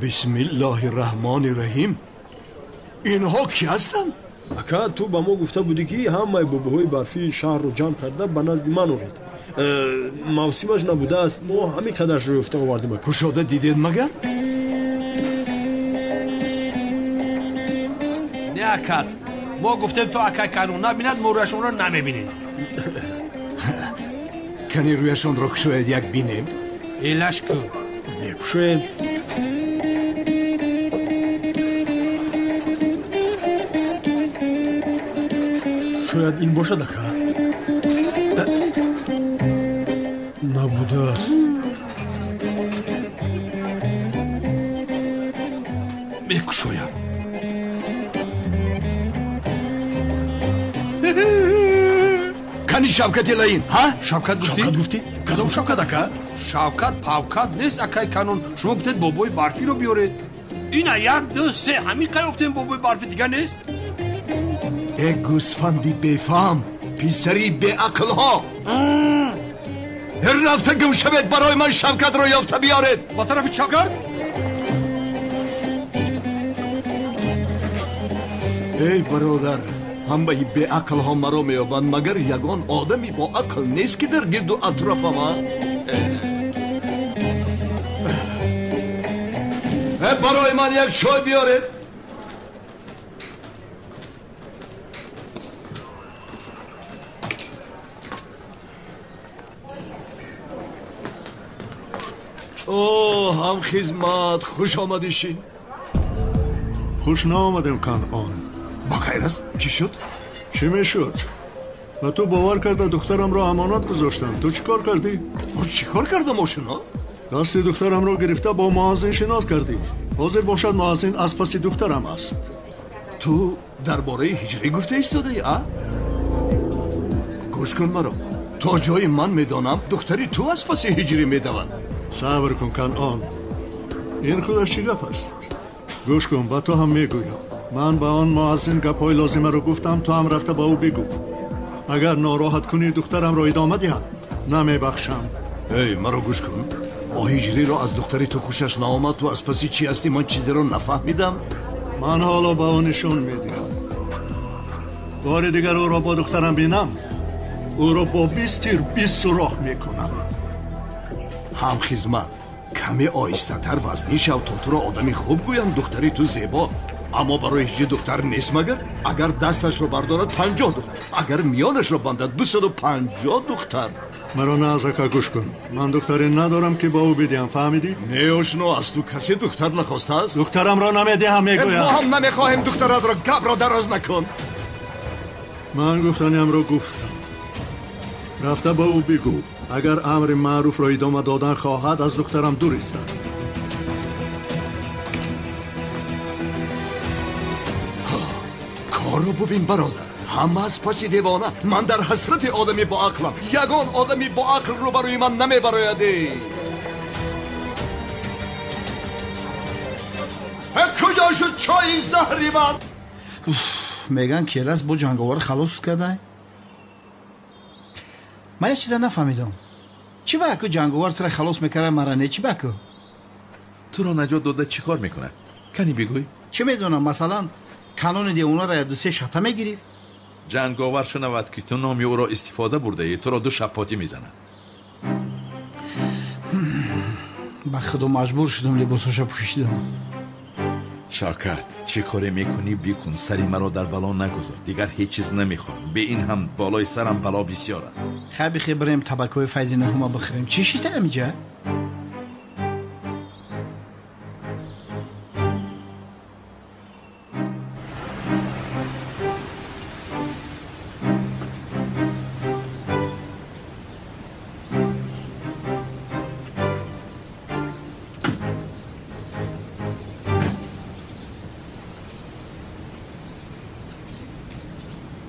Бисмиллоҳи раҳмони раҳим. Инҳо кӣ ҳастанд? Ака, ту ба мо гуфта будӣ, ки ҳамаи бобоҳои барфии шаҳрро ҷамъ карда ба назди ман оред. Мавсимаш набудааст, мо ҳамин қадаршро ёфта овардем. Кушода дидед магар? Не, ака, мо гуфтем то акай Канун набинад, мо рӯяшонро намебинем. Кани рӯяшонро кушояд, як бинем. Элаш ку. Мекушоем. Шояд ин бошад, ака. Набудааст. Мекушоям. Кани Шавкати лаин, ҳа? Шавкат гуфтӣ? Шавкат гуфтӣ? Кадом Шавкат, ака? Шавкат павкат нест, акай Канун. Шумо гуфтед бобои барфиро биёред. Ина як, ду, се, ҳамин қай ёфтем бобои барфи, дигар нест? Э, гӯсфанди бефаҳм, писари беақлҳо! Рафта гум шавед, барои ман Шавкатро ёфта биёред. Ба тарафи чап гард. Эй бародар, ҳамаи беақлҳо маро меёбанд, магар ягон одами бо ақл нест, ки дар гирду атрофам? Барои ман як чой биёред. О, ҳамхизмат, хуш омадишин. Хуш наомадем, Канъон. Ба хайр аст? Чӣ шуд? Чӣ мешуд? Ба ту бовар карда духтарамро амонат гузоштам. Ту чӣ кор кардӣ? Чӣ кор кардам, ошино? Дасти духтарамро гирифта бо муаззин шинос кардӣ. Ҳозир бошад, муаззин аз паси духтарам аст. Ту дар бораи ҳиҷрӣ гуфта истодаӣ, а? Гӯш кун маро. То ҷои ман медонам, духтари ту аз паси ҳиҷрӣ медавад. Сабр кун, Канъон. Ин худаш чӣ гап аст? Гӯш кун, ба ту ҳам мегӯям. Ман ба он муаззин гапҳои лозимаро гуфтам, ту ҳам рафта ба ӯ бигӯ. Агар нороҳат кунӣ, духтарамро идома диҳад, намебахшам. Эй, маро гӯш кун. Ҳиҷриро аз духтари ту хушаш наомад, ту аз паси чӣ ҳастӣ? Ман чизеро нафаҳмидам. Ман ҳоло ба ӯ нишон медиҳам. Бори дигар ӯро бо духтарам бинам, ӯро бо 20 тир 20 сурох мекунам. Ҳамхизмат, каме оҳистатар вазнин шав, то туро одами хуб гӯям. Духтари ту зебо, аммо барои ҳиҷри духтар нест магар? Агар дасташро бардорад 50 духтар, агар миёнашро бандад 250 духтар. Маро наазака гӯш кун. Ман духтаре надорам ки ба ӯ бидиҳам, фаҳмидӣ? Не, ошно, аз ту касе духтар нахостааст. Духтарамро намедиҳам, мегӯям. Мо ҳам намехоҳем духтаратро, гапро дароз накун. Ман гуфтаниамро гуфтам. Рафта ба ӯ бигӯ, агар амри маъруфро идома додан хоҳад, аз духтарам дур истад. Корро бубин, бародар. Ҳама аз паси девона. Ман дар ҳасрати одами боақлам. Ягон одами боақл рӯбарӯи ман намебарояд. Куҷо шуд чойи заҳри ман? Меган келас бо ҷанговар халос кардай. Ман як чиза нафаҳмидам. Чӣ ба аку ҷанговар тура халос мекарда, мара не? Чӣ ба аку? Туро наҷот дода чӣ кор мекунад? Кани бигӯй. Чӣ медонам, масалан, канони девонаро як ду-се шата мегирифт. Ҷанговар шунавад ки ту номи ӯро истифода бурдаӣ, туро ду шаппотӣ мезанад. Ба худо маҷбур шудам либосаша пӯшидам. Шавкат, чӣ коре мекунӣ бикун, сари маро дар бало нагузор. Дигар ҳеҷ чиз намехоҳам. Бе ин ҳам болои сарам бало бисёр аст. Хай бихе бирем табакҳои файзи наҳума бихӯрем. Чӣ шида ҳамиҷа?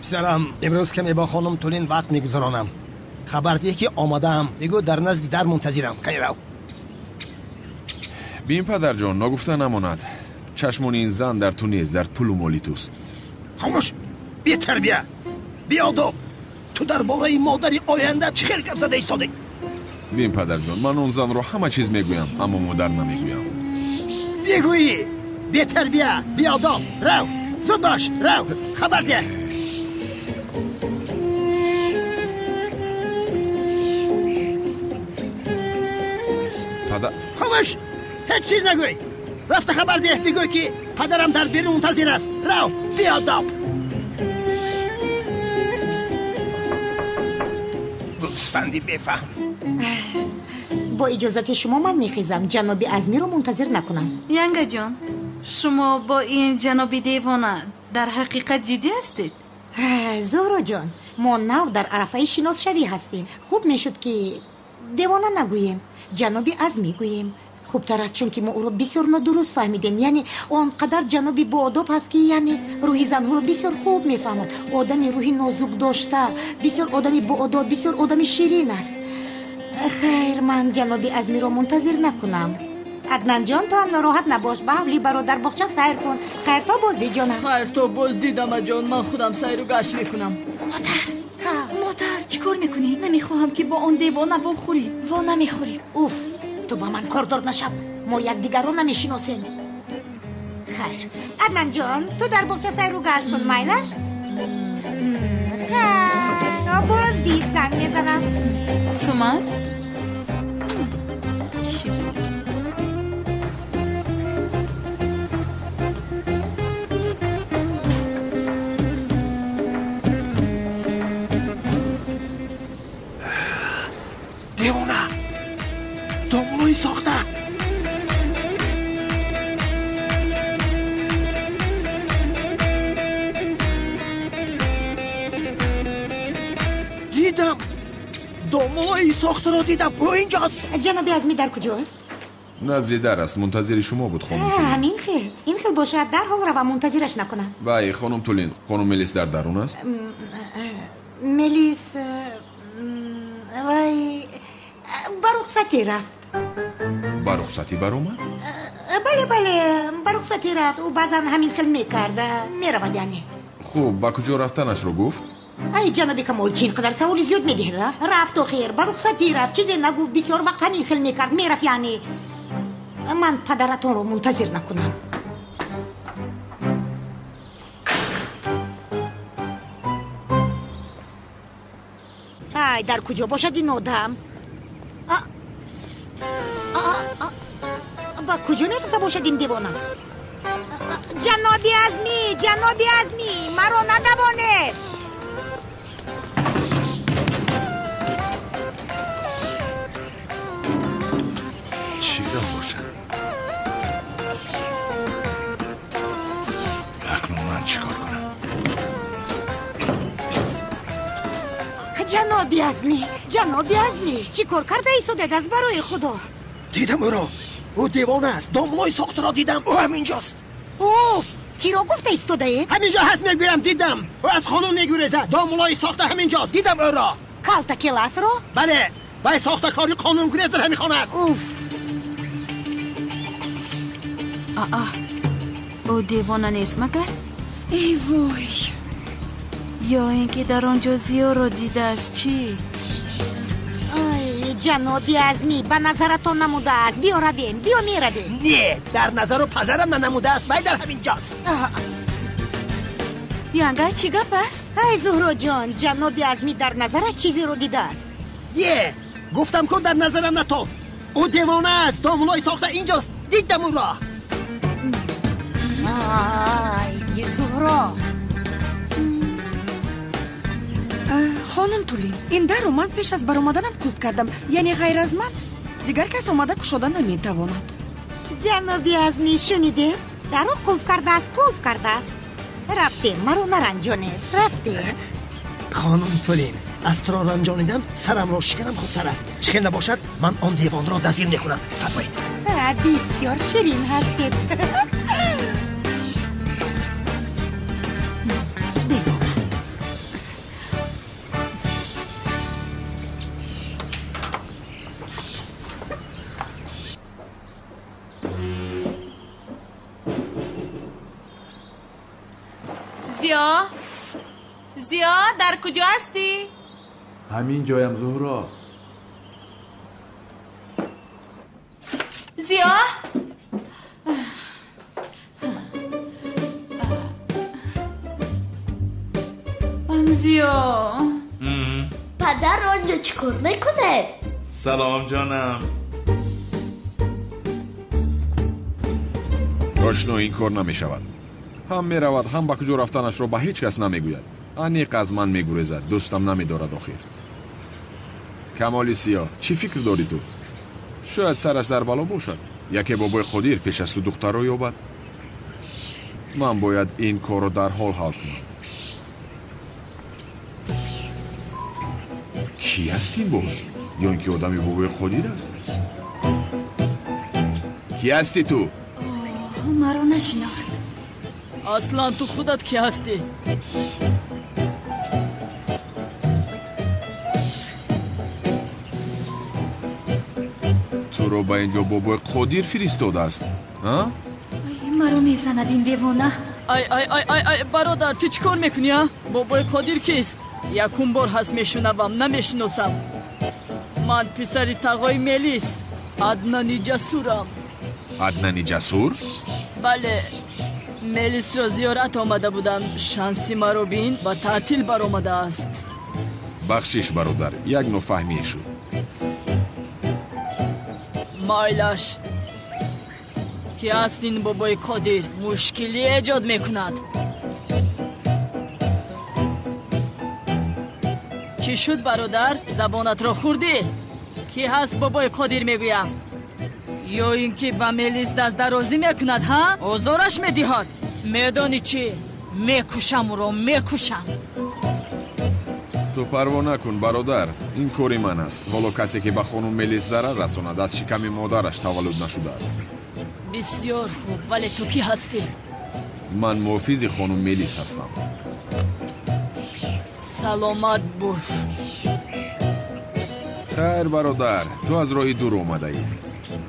Писарам, имрӯз каме бо хонум Тулин вақт мегузаронам. Хабар деҳ ки омадаам. Бигӯ дар назди дар мунтазирам. Кай рав. Бин, падарҷон, ногуфта намонад. Чашмони ин зан дар ту нест, дар пулу моли туст. Хомӯш! Бетарбия! Беодоб! Ту дар бораи модари оянда чӣ хел гап зада истодӣ? Бин, падарҷон, ман он занро ҳама чиз мегӯям, аммо модар намегӯям. Бигӯӣ! Бетарбия! Беодоб! Рав! Зуд бош! Рав! Хабар деҳ! Хомӯш! Ҳеҷ чиз нагӯй! Рафта хабар деҳ, бигӯй ки падарам дар берун мунтазир аст. Рав, беодоб! Гӯсфанди бефаҳм. Бо иҷозати шумо ман мехезам. Ҷаноби Азмиро мунтазир накунам. Янгаҷон, шумо бо ин ҷаноби девона дар ҳақиқат ҷиддӣ ҳастед? Зуҳроҷон, мо нав дар арафаи шиносшавӣ ҳастем. Хуб мешуд ки девона нагӯем, ҷаноби Азмӣ гӯем. Хубтар аст, чунки мо ӯро бисёр нодуруст фаҳмидем. Яъне он қадар ҷаноби боодоб ҳаст ки яъне рӯҳи занҳоро бисёр хуб мефаҳмад. Одами рӯҳи нозук дошта, бисёр одами боодоб, бисёр одами ширин аст. Хайр, ман ҷаноби Азмиро мунтазир накунам. Аднанҷон, ту ҳам нороҳат набош. Ба ҳавли бародар боғча сайр кун. Хайр то боздид, ҷонам. Хайр то боздид, амаҷон. Ман худам сайру гашт мекунам. Модар, модар, чӣ кор мекунӣ? Намехоҳам ки бо он девона вохӯрӣ. Во намехӯрӣ. Уф, ту ба ман кордор нашав. Мо якдигарро намешиносем. Хайр, Аднанҷон, ту дар боғча сайру гашт кун, майлаш? Хайр, то боздид занг мезанам. Сумат? Девона! Домлои сохта! Дидам! Домлои сохтаро дидам! Ӯ инҷост! Ҷаноби Азмӣ дар куҷост? Назди дар аст, мунтазири шумо буд, хонум Тулин. Ҳамин хел. Ин хел бошад, дарҳол равам, мунтазираш накунам. Вай, хонум Тулин, хонум Мелис дар дарун аст? Мелис вай ба рухсатӣ рафт. Ба рухсатӣ баромад? Бале, бале, ба рухсатӣ рафт. Ӯ баъзан ҳамин хел мекард, меравад яъне. Хуб, ба куҷо рафтанашро гуфт? Ай, ҷаноби Камол, чӣ ин қадар саволи зиёд медиҳед, а? Рафт охир, ба рухсатӣ рафт, чизе нагуфт, бисёр вақт ҳамин хел мекард, мерафт яъне. Ман падаратонро мунтазир накунам. Ай, дар куҷо бошад ин одам? Ба куҷо мерафта бошад ин девона? Ҷаноби Азмӣ, ҷаноби Азмӣ, маро надавонед! Чӣ гап бошад? Акнун ман чӣ кор кунам? Ҷаноби Азмӣ, ҷаноби Азмӣ, чӣ кор карда истодед аз барои Худо? Дидам ӯро. Ӯ девона аст. Домлои сохтаро дидам. Ӯ ҳаминҷост. Уф, киро гуфта истодаед? Ҳаминҷо ҳаст, мегӯям, дидам. Ӯ аз қонун мегурезад. Домлои сохта ҳаминҷост. Дидам ӯро. Калта келасро? Бале, вай сохтакори қонунгурез дар ҳамин хона аст. Уф. Аа, ӯ девона нест магар? Эй вой! Ё ин ки дар он ҷо Зиёро дидааст, чӣ? Ай, ҷаноби Азмӣ, ба назаратон намудааст. Биё равем, биё меравем. Не, дар назару пазарам нанамудааст, вай дар ҳамин ҷост. Янга, чӣ гап аст? Ай, Зуҳроҷон, ҷаноби Азмӣ дар назараш чизеро дидааст. Не, гуфтам кун дар назарам натофт. Ӯ девона аст, домлои сохта инҷост. Дидам ӯро. Ай, Зуҳро. Хонум Тулин, ин дарро ман пеш аз баромаданам қулф кардам, яъне ғайр аз ман дигар кас омада кушода наметавонад. Ҷаноби Азмӣ, шунидед? Дарро қулф кардааст, қулф кардааст. Рафтем, маро наранҷонед, рафтем. Хонум Тулин, аз туро ранҷонидан сарамро шиканам хубтар аст. Чӣ хел набошад, ман он девонро дастгир мекунам. Фармоед. Бисёр ширин ҳастед. Зиё, Зиё, дар куҷо ҳастӣ? Ҳамин ҷоям, Зуҳро. Зиё? Зиё. Падар онҷо чӣ кор мекунед? Салом, ҷонам. Ошно, ин кор намешавад. Ҳам меравад, ҳам ба куҷо рафтанашро ба ҳеҷ кас намегӯяд. Аниқ аз ман мегурезад, дӯстам намедорад охир. Камоли Сиёҳ, чӣ фикр дорӣ ту? Шояд сараш дар бало бошад. Яке бобои Қодир пеш аз ту духтарро ёбад. Ман бояд ин корро дарҳол ҳал кунам. Кӣ аст ин боз? Ё ин ки одами бобои Қодир аст? Кӣ ҳастӣ ту? Маро нашинохт. Аслан ту худат кӣ ҳастӣ? Туро ба ин ҷо бобои Қодир фиристодааст, а? Маро мезанад ин девона. Ай, ай, ай, ай, ай, бародар, ту чӣ кор мекунӣ, а? Бобои Қодир кист? Якум бор ҳаст мешунавам, намешиносам. Ман писари тағои Мелис, Аднани Ҷасурам. Аднани Ҷасур? Бале, Мелисро зиёрат омада будам. Шанси маро бин, ба таътил баромадааст. Бахшиш, бародар, як нофаҳмие шуд. Майлаш, ки аст ин бобои Қодир? Мушкилӣ эҷод мекунад. Чӣ шуд, бародар? Забонатро хӯрдӣ? Кӣ ҳаст бобои Қодир мегӯям? Ё ин ки ба Мелис дастдарозӣ мекунад, ҳа? Озораш медиҳад. Медонӣ чӣ? Мекушам ӯро, мекушам. Ту парво накун, бародар, ин кори ман аст. Ҳоло касе ки ба хонум Мелис зарар расонад, аз шиками модараш таваллуд нашудааст. Бисёр хуб, вале ту кӣ ҳастӣ? Ман муҳофизи хонум Мелис ҳастам. Саломат бош. Хайр, бародар, ту аз роҳи дур омадаӣ.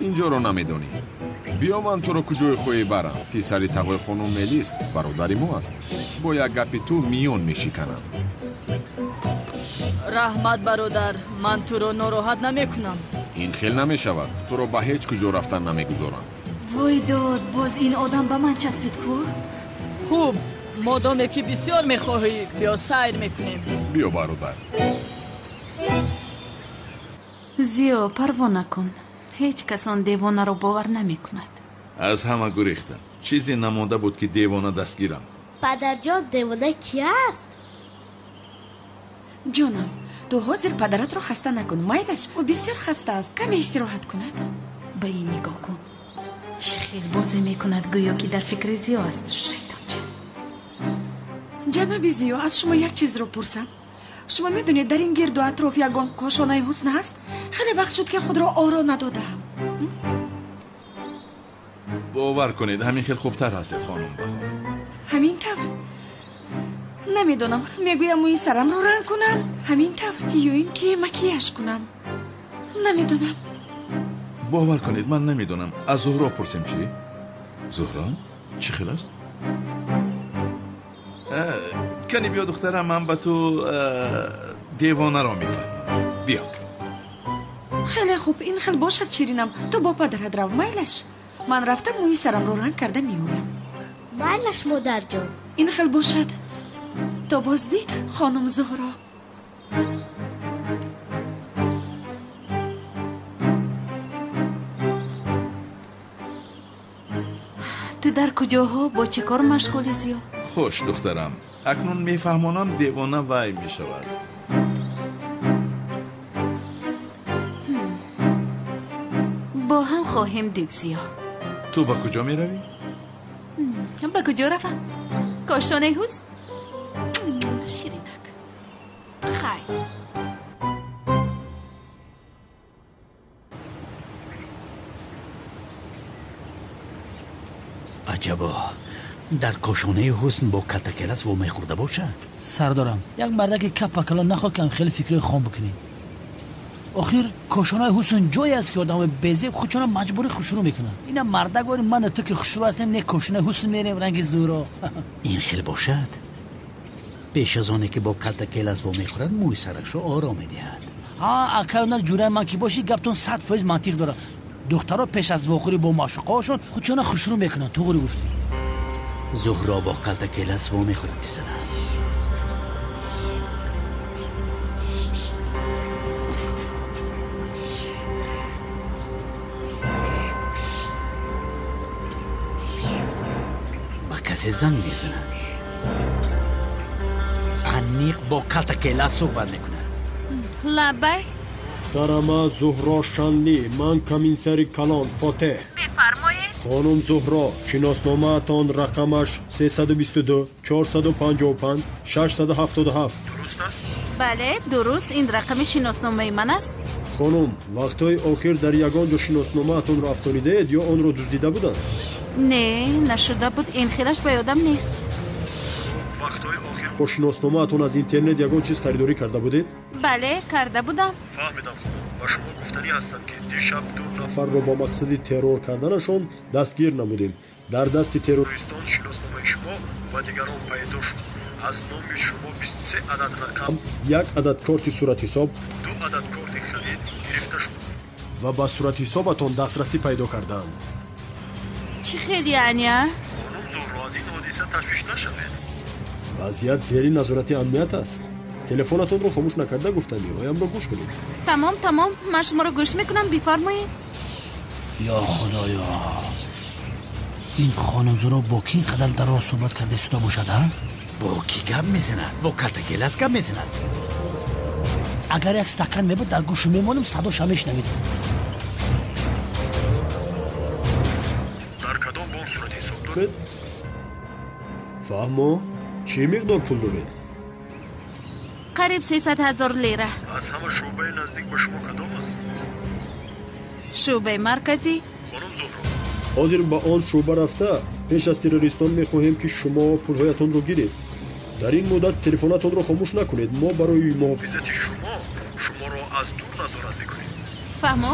Инҷоро намедонӣ. Биё ман туро куҷое хоҳӣ барам. Писари тағои хонум Мелис бародари мо аст. Бо як гапи ту миён мешиканам. Раҳмат, бародар, ман туро нороҳат намекунам. Ин хел намешавад. Туро ба ҳеҷ куҷо рафтан намегузорам. Вой дод, боз ин одам ба ман часпид ку? Хуб, модоме ки бисёр мехоҳӣ, биё сайр мекунем. Биё, бародар. Зиё, парво накун. Ҳеҷ кас он девонаро бовар намекунад. Аз ҳама гурехтам. Чизе намонда буд ки девона дастгирам. Падарҷон, девона ки аст? Ҷонам, ту ҳозир падаратро хаста накун. Майлаш, ӯ бисёр хаста аст. Каме истироҳат кунад. Ба ин нигоҳ кун. Чӣ хел бозӣ мекунад, гӯё ки дар фикри Зиё аст. Шайтонча. Ҷаноби Зиё, аз шумо як чизро пурсам. Шумо медонед, дар ин гирду атроф ягон кошонаи ҳусн ҳаст? Хеле вақт шуд, ки худро оро надодаам. Бовар кунед, ҳамин хел хубтар ҳастед, хонум Баҳор. Ҳамин тавр? Намедонам, мегӯям мӯи сарамро ранг кунам, ҳамин тавр, ё ин ки макияж кунам. Намедонам. Бовар кунед, ман намедонам. Аз Зуҳро пурсем чӣ? Зуҳро, чӣ хел аст? Кани биё, духтарам, ман ба ту девонаро мефаҳмонам. Биё. Хеле хуб, ин хел бошад, ширинам. Ту бо падарат рав, майлаш. Ман рафта мӯи сарамро ранг карда меоям. Майлаш, модарҷон. Ин хел бошад. То боздид, хонум Зуҳро. Ту дар куҷоҳо бо чӣ кор машғули, Зиё? Хуш, духтарам, акнун мефаҳмонам девона вай мешавад. Бо ҳам хоҳем дид, Зиё. Ту ба куҷо меравӣ? Ба куҷо равам? Кошонаи ҳусн? Ширинак. Хайр. Аҷабо, дар кошонаи ҳусн бо калтакелас вомехӯрда бошад? Сардорам, як мардаки капакало нахоҳ кам хеле фикрҳои хом бикунем. Охир кошонаи ҳусн ҷое аст, ки одамои безеб худшона маҷбурӣ хушрӯ мекунанд. Ина мардак вори ман ту ки хушрӯ ҳастем, не кошонаи ҳусн мерем ранги зӯро. Ин хел бошад, пеш аз оне ки бо калтакелас вомехӯрад, мӯи сарашро оро медиҳад. Ҳа, акай онар ҷураи ман ки бошӣ, гаптон 100% мантиқ дорад. Духтаро пеш аз вохӯрӣ бо маъшуқаҳошон худшона хушрӯ мекунанд. Туғри гуфтӣ. Зуҳро бо калтакелас вомехӯрад, писарам. Ба касе занг мезанад. Аниқ бо калтакелас суҳбат мекунад. Лабай. Муҳтарама Зуҳро Шанлӣ, ман комиссари калон Фотеҳ. Бифармоед. Хонум Зуҳро, шиносномаатон рақамаш 322 455 677 дуруст аст? Бале, дуруст, ин рақами шиносномаи ман аст. Хонум, вақтҳои охир дар ягон ҷо шиносномаатонро афтонидаед ё онро дуздида буданд? Не, нашуда буд, ин хелаш ба ёдам нест. Вақтҳои охир бо шиносномаатон аз интернет ягон чиз харидорӣ карда будед? Бале, карда будам. Фаҳмидам, хонум. Ба шумо гуфтанӣ ҳастам, ки дишаб 2 нафарро бо мақсади террор карданашон дастгир намудем. Дар дасти террористон шиносномаи шумо ва дигарон пайдо шуд. Аз номи шумо 23 адад рақам, 1 адад корти суратҳисоб, 2 адад корти харид гирифта шуд ва ба суратҳисобатон дастрасӣ пайдо карданд. Чӣ хел яъне, а? Хонум Зуҳро, аз ин ҳодиса ташвиш нашавед. Вазъият зери назорати амният аст. Телефонатонро хомӯш накарда гуфтаниҳоямро гӯш кунед. Тамом, тамом, ман шуморо гӯш мекунам, бифармоед. Ё худоё, ин хонум Зуҳро бо кӣ ин қадар дароз суҳбат карда истода бошад, ҳа? Бо кӣ гап мезанад? Бо калтакелас гап мезанад. Агар як стакан мебуд, дар гӯшу мемонем, садоша мешунавидем. Дар кадом бонк суратҳисоб доред? Фаҳмо, чӣ миқдор пул доред? Қариб 300 000 лира. Аз ҳама шӯъбаи наздик ба шумо кадом аст? Шӯъбаи марказӣ. Хонум Зуҳро, ҳозир ба он шӯъба рафта пеш аз террористон мехоҳем, ки шумо пулҳоятонро гиред. Дар ин муддат телефонатонро хомӯш накунед. Мо барои муҳофизати шумо шуморо аз дур назорат мекунем. Фаҳмо?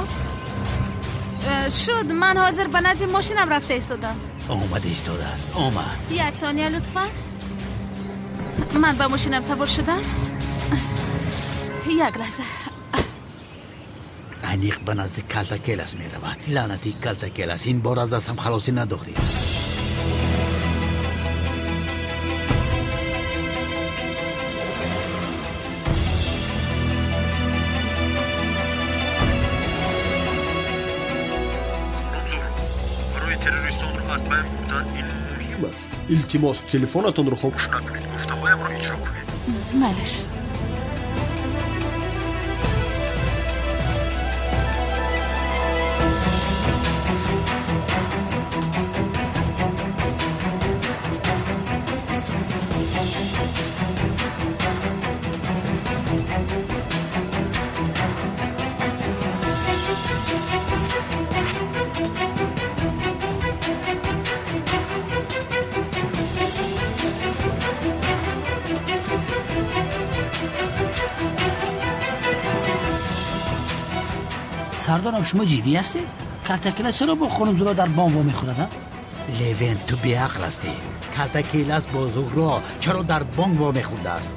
Шуд, ман ҳозир ба назди мошинам рафта истодам. Омада истодааст, омад. Як сония лутфан. Ман ба мошинам савор шудам. Як лаҳза. Аниқ ба назди Калтакелас меравад. Лаънати Калтакелас, ин бор аз дастам халосӣ надорӣ. Террористонро аз байн бурдан ин муҳим аст. Илтимос, телефонатонро хомӯш накунед, гуфтаҳоямро иҷро кунед. Майлаш. Сардорам, шумо ҷиддӣ ҳастед? Калтакелас чаро бо хонум Зуҳро дар бонк вомехӯрад? Левент, ту беақл ҳастӣ. Калтакелас бо Зуҳро чаро дар бонк вомехӯрдааст?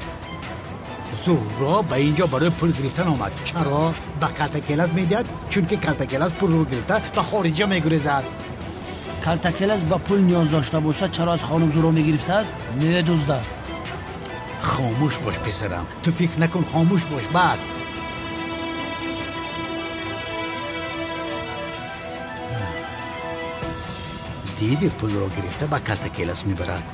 Зуҳро ба ин ҷо барои пул гирифтан омад. Чаро ба Калтакелас медиҳад? Чунки Калтакелас пулро гирифта ба хориҷа мегурезад. Калтакелас ба пул ниёз дошта бошад, чаро аз хонум Зуҳро мегирифтааст? Медуздад. Хомӯш бош, писарам. Ту фикр накун, хомӯш бош, бас. Диди пулро гирифта ба Калтакелас мебарад.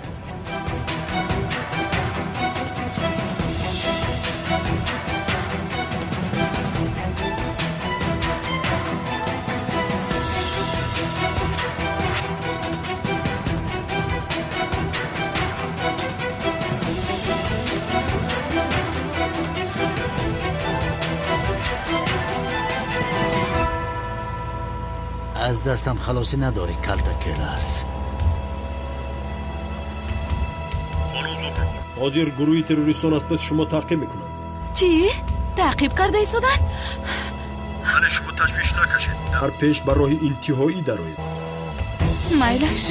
Аз дастам халосӣ надорӣ, Калтакелас. Хонум Зуҳро, ҳозир гурӯҳи террористон аз паси шумо таъқиб мекунанд. Чӣ? Таъқиб карда истоданд? Бале, шумо ташвиш накашед. Дар пеш ба роҳи интиҳоӣ дароед. Майлаш.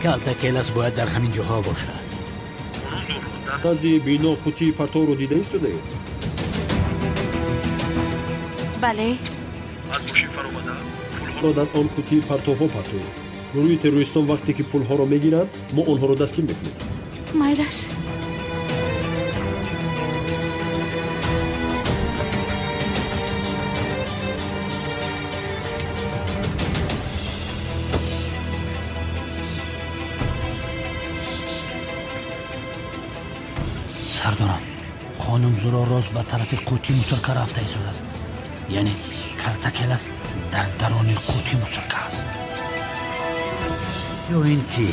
Калтакелас бояд дар ҳамин ҷоҳо бошад. Хонум Зуҳро, дар назди бино қуттии партовро дида истодаед? Бале. Аз мошин фаромада пулҳоро дар он қуттии партовҳо партоед. Гурӯҳи террористон вақте ки пулҳоро мегиранд, мо онҳоро дастгир мекунем. Майлаш. Сардорам, хонум Зуҳро рост ба тарафи қуттии мусорка рафта истодааст. Яъне Калтакелас дар даруни қуттии мусорка аст. Ё ин ки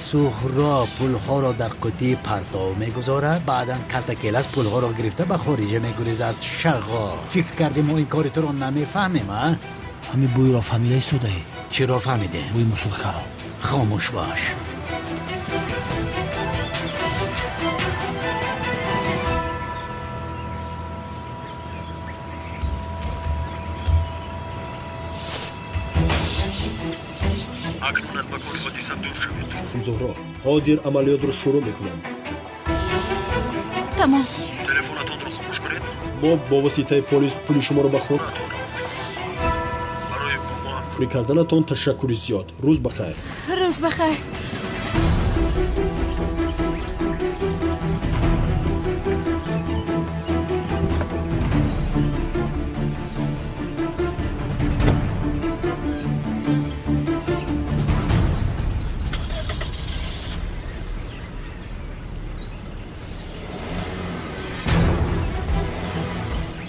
Зуҳро пулҳоро дар қуттии партов мегузорад, баъдан Калтакелас пулҳоро гирифта ба хориҷа мегурезад. Шағо, фикр кардем мо ин кори туро намефаҳмем, а? Ҳамин бӯйро фаҳмида истодаӣ? Чиро фаҳмидем? Бӯи мусоркаро. Хомӯш бош. Акнун аз макони ҳодиса дур шавед. Хонум Зуҳро, ҳозир амалиётро шурӯъ мекунанд. Тамом. Телефонатонро хомӯш кунед. Мо бо воситаи полис пули шуморо ба хонаатон равон мекунем. Барои бо мо ҳамкорӣ карданатон ташаккури зиёд. Рӯз ба хайр. Рӯз ба хайр.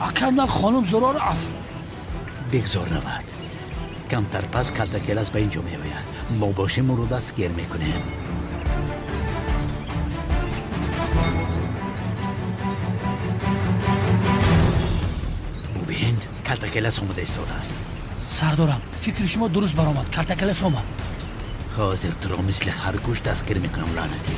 Акай, хонум Зуҳро рафт. Бигзор равад. Камтар пас Калтакелас ба ин ҷо меояд. Мо бошем ӯро дастгир мекунем. Калтакелас омада истодааст. Сардорам, фикри шумо дуруст баромад. Калтакелас омад. Ҳозир туро мисли харгӯш дастгир мекунам, лаънатӣ.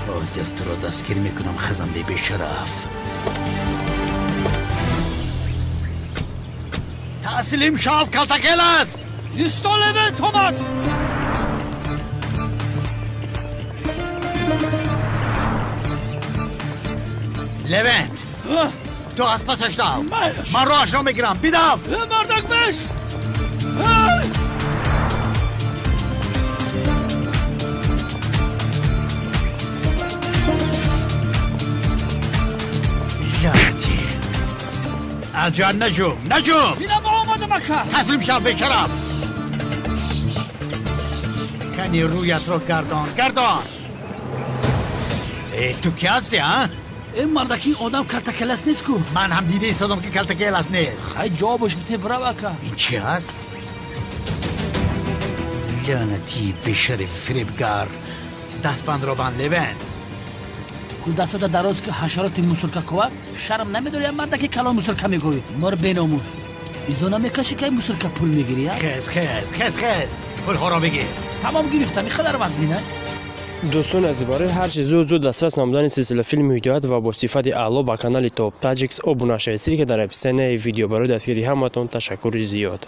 Ҳозир туро дастгир мекунам, хазандаи бешараф. Таслим шав, Калтакелас! Исто, Левент омад! Левент, ту аз пасаш дав. Ман роҳашро мегирам. Бидав! Мардак, беш! Лаънатӣ! Аз ҷоят наҷум, наҷум! Бинам, омадам, ака! Таслим шав, бешараф! Кани рӯятро гардон, гардон! Э, ту ки ҳастӣ, а? Э, мардаки, одам Калтакелас нест ку? Ман ҳам дида истодам, ки Калтакелас нест. Хай, ҷавобаш бите, бирав, ака. Ин чи ҳаст? Лаънатии бешарифи фиребгар! Дастбандро банд, Левент! Ку дастото дароз ки ҳашароти мусурка ковак, шарм намедори, мардаки калон мусурка меговӣ. Мор беномус. Изо намекашӣ, ки мусурка пул мегирӣ, а? Хез, хез, хез, хез! Пулҳоро бигир. Тамом, гирифтам, ин қадар вазмина? Дӯстони азиз, барои ҳарчи зуд-зуд дастрас намудани силсила филми ҳидоят ва бо сифати аъло ба канали Топ Таҷикс обуна шавед. Ссылка дар описанияи видео. Барои дастгирии ҳаматон ташаккури зиёд.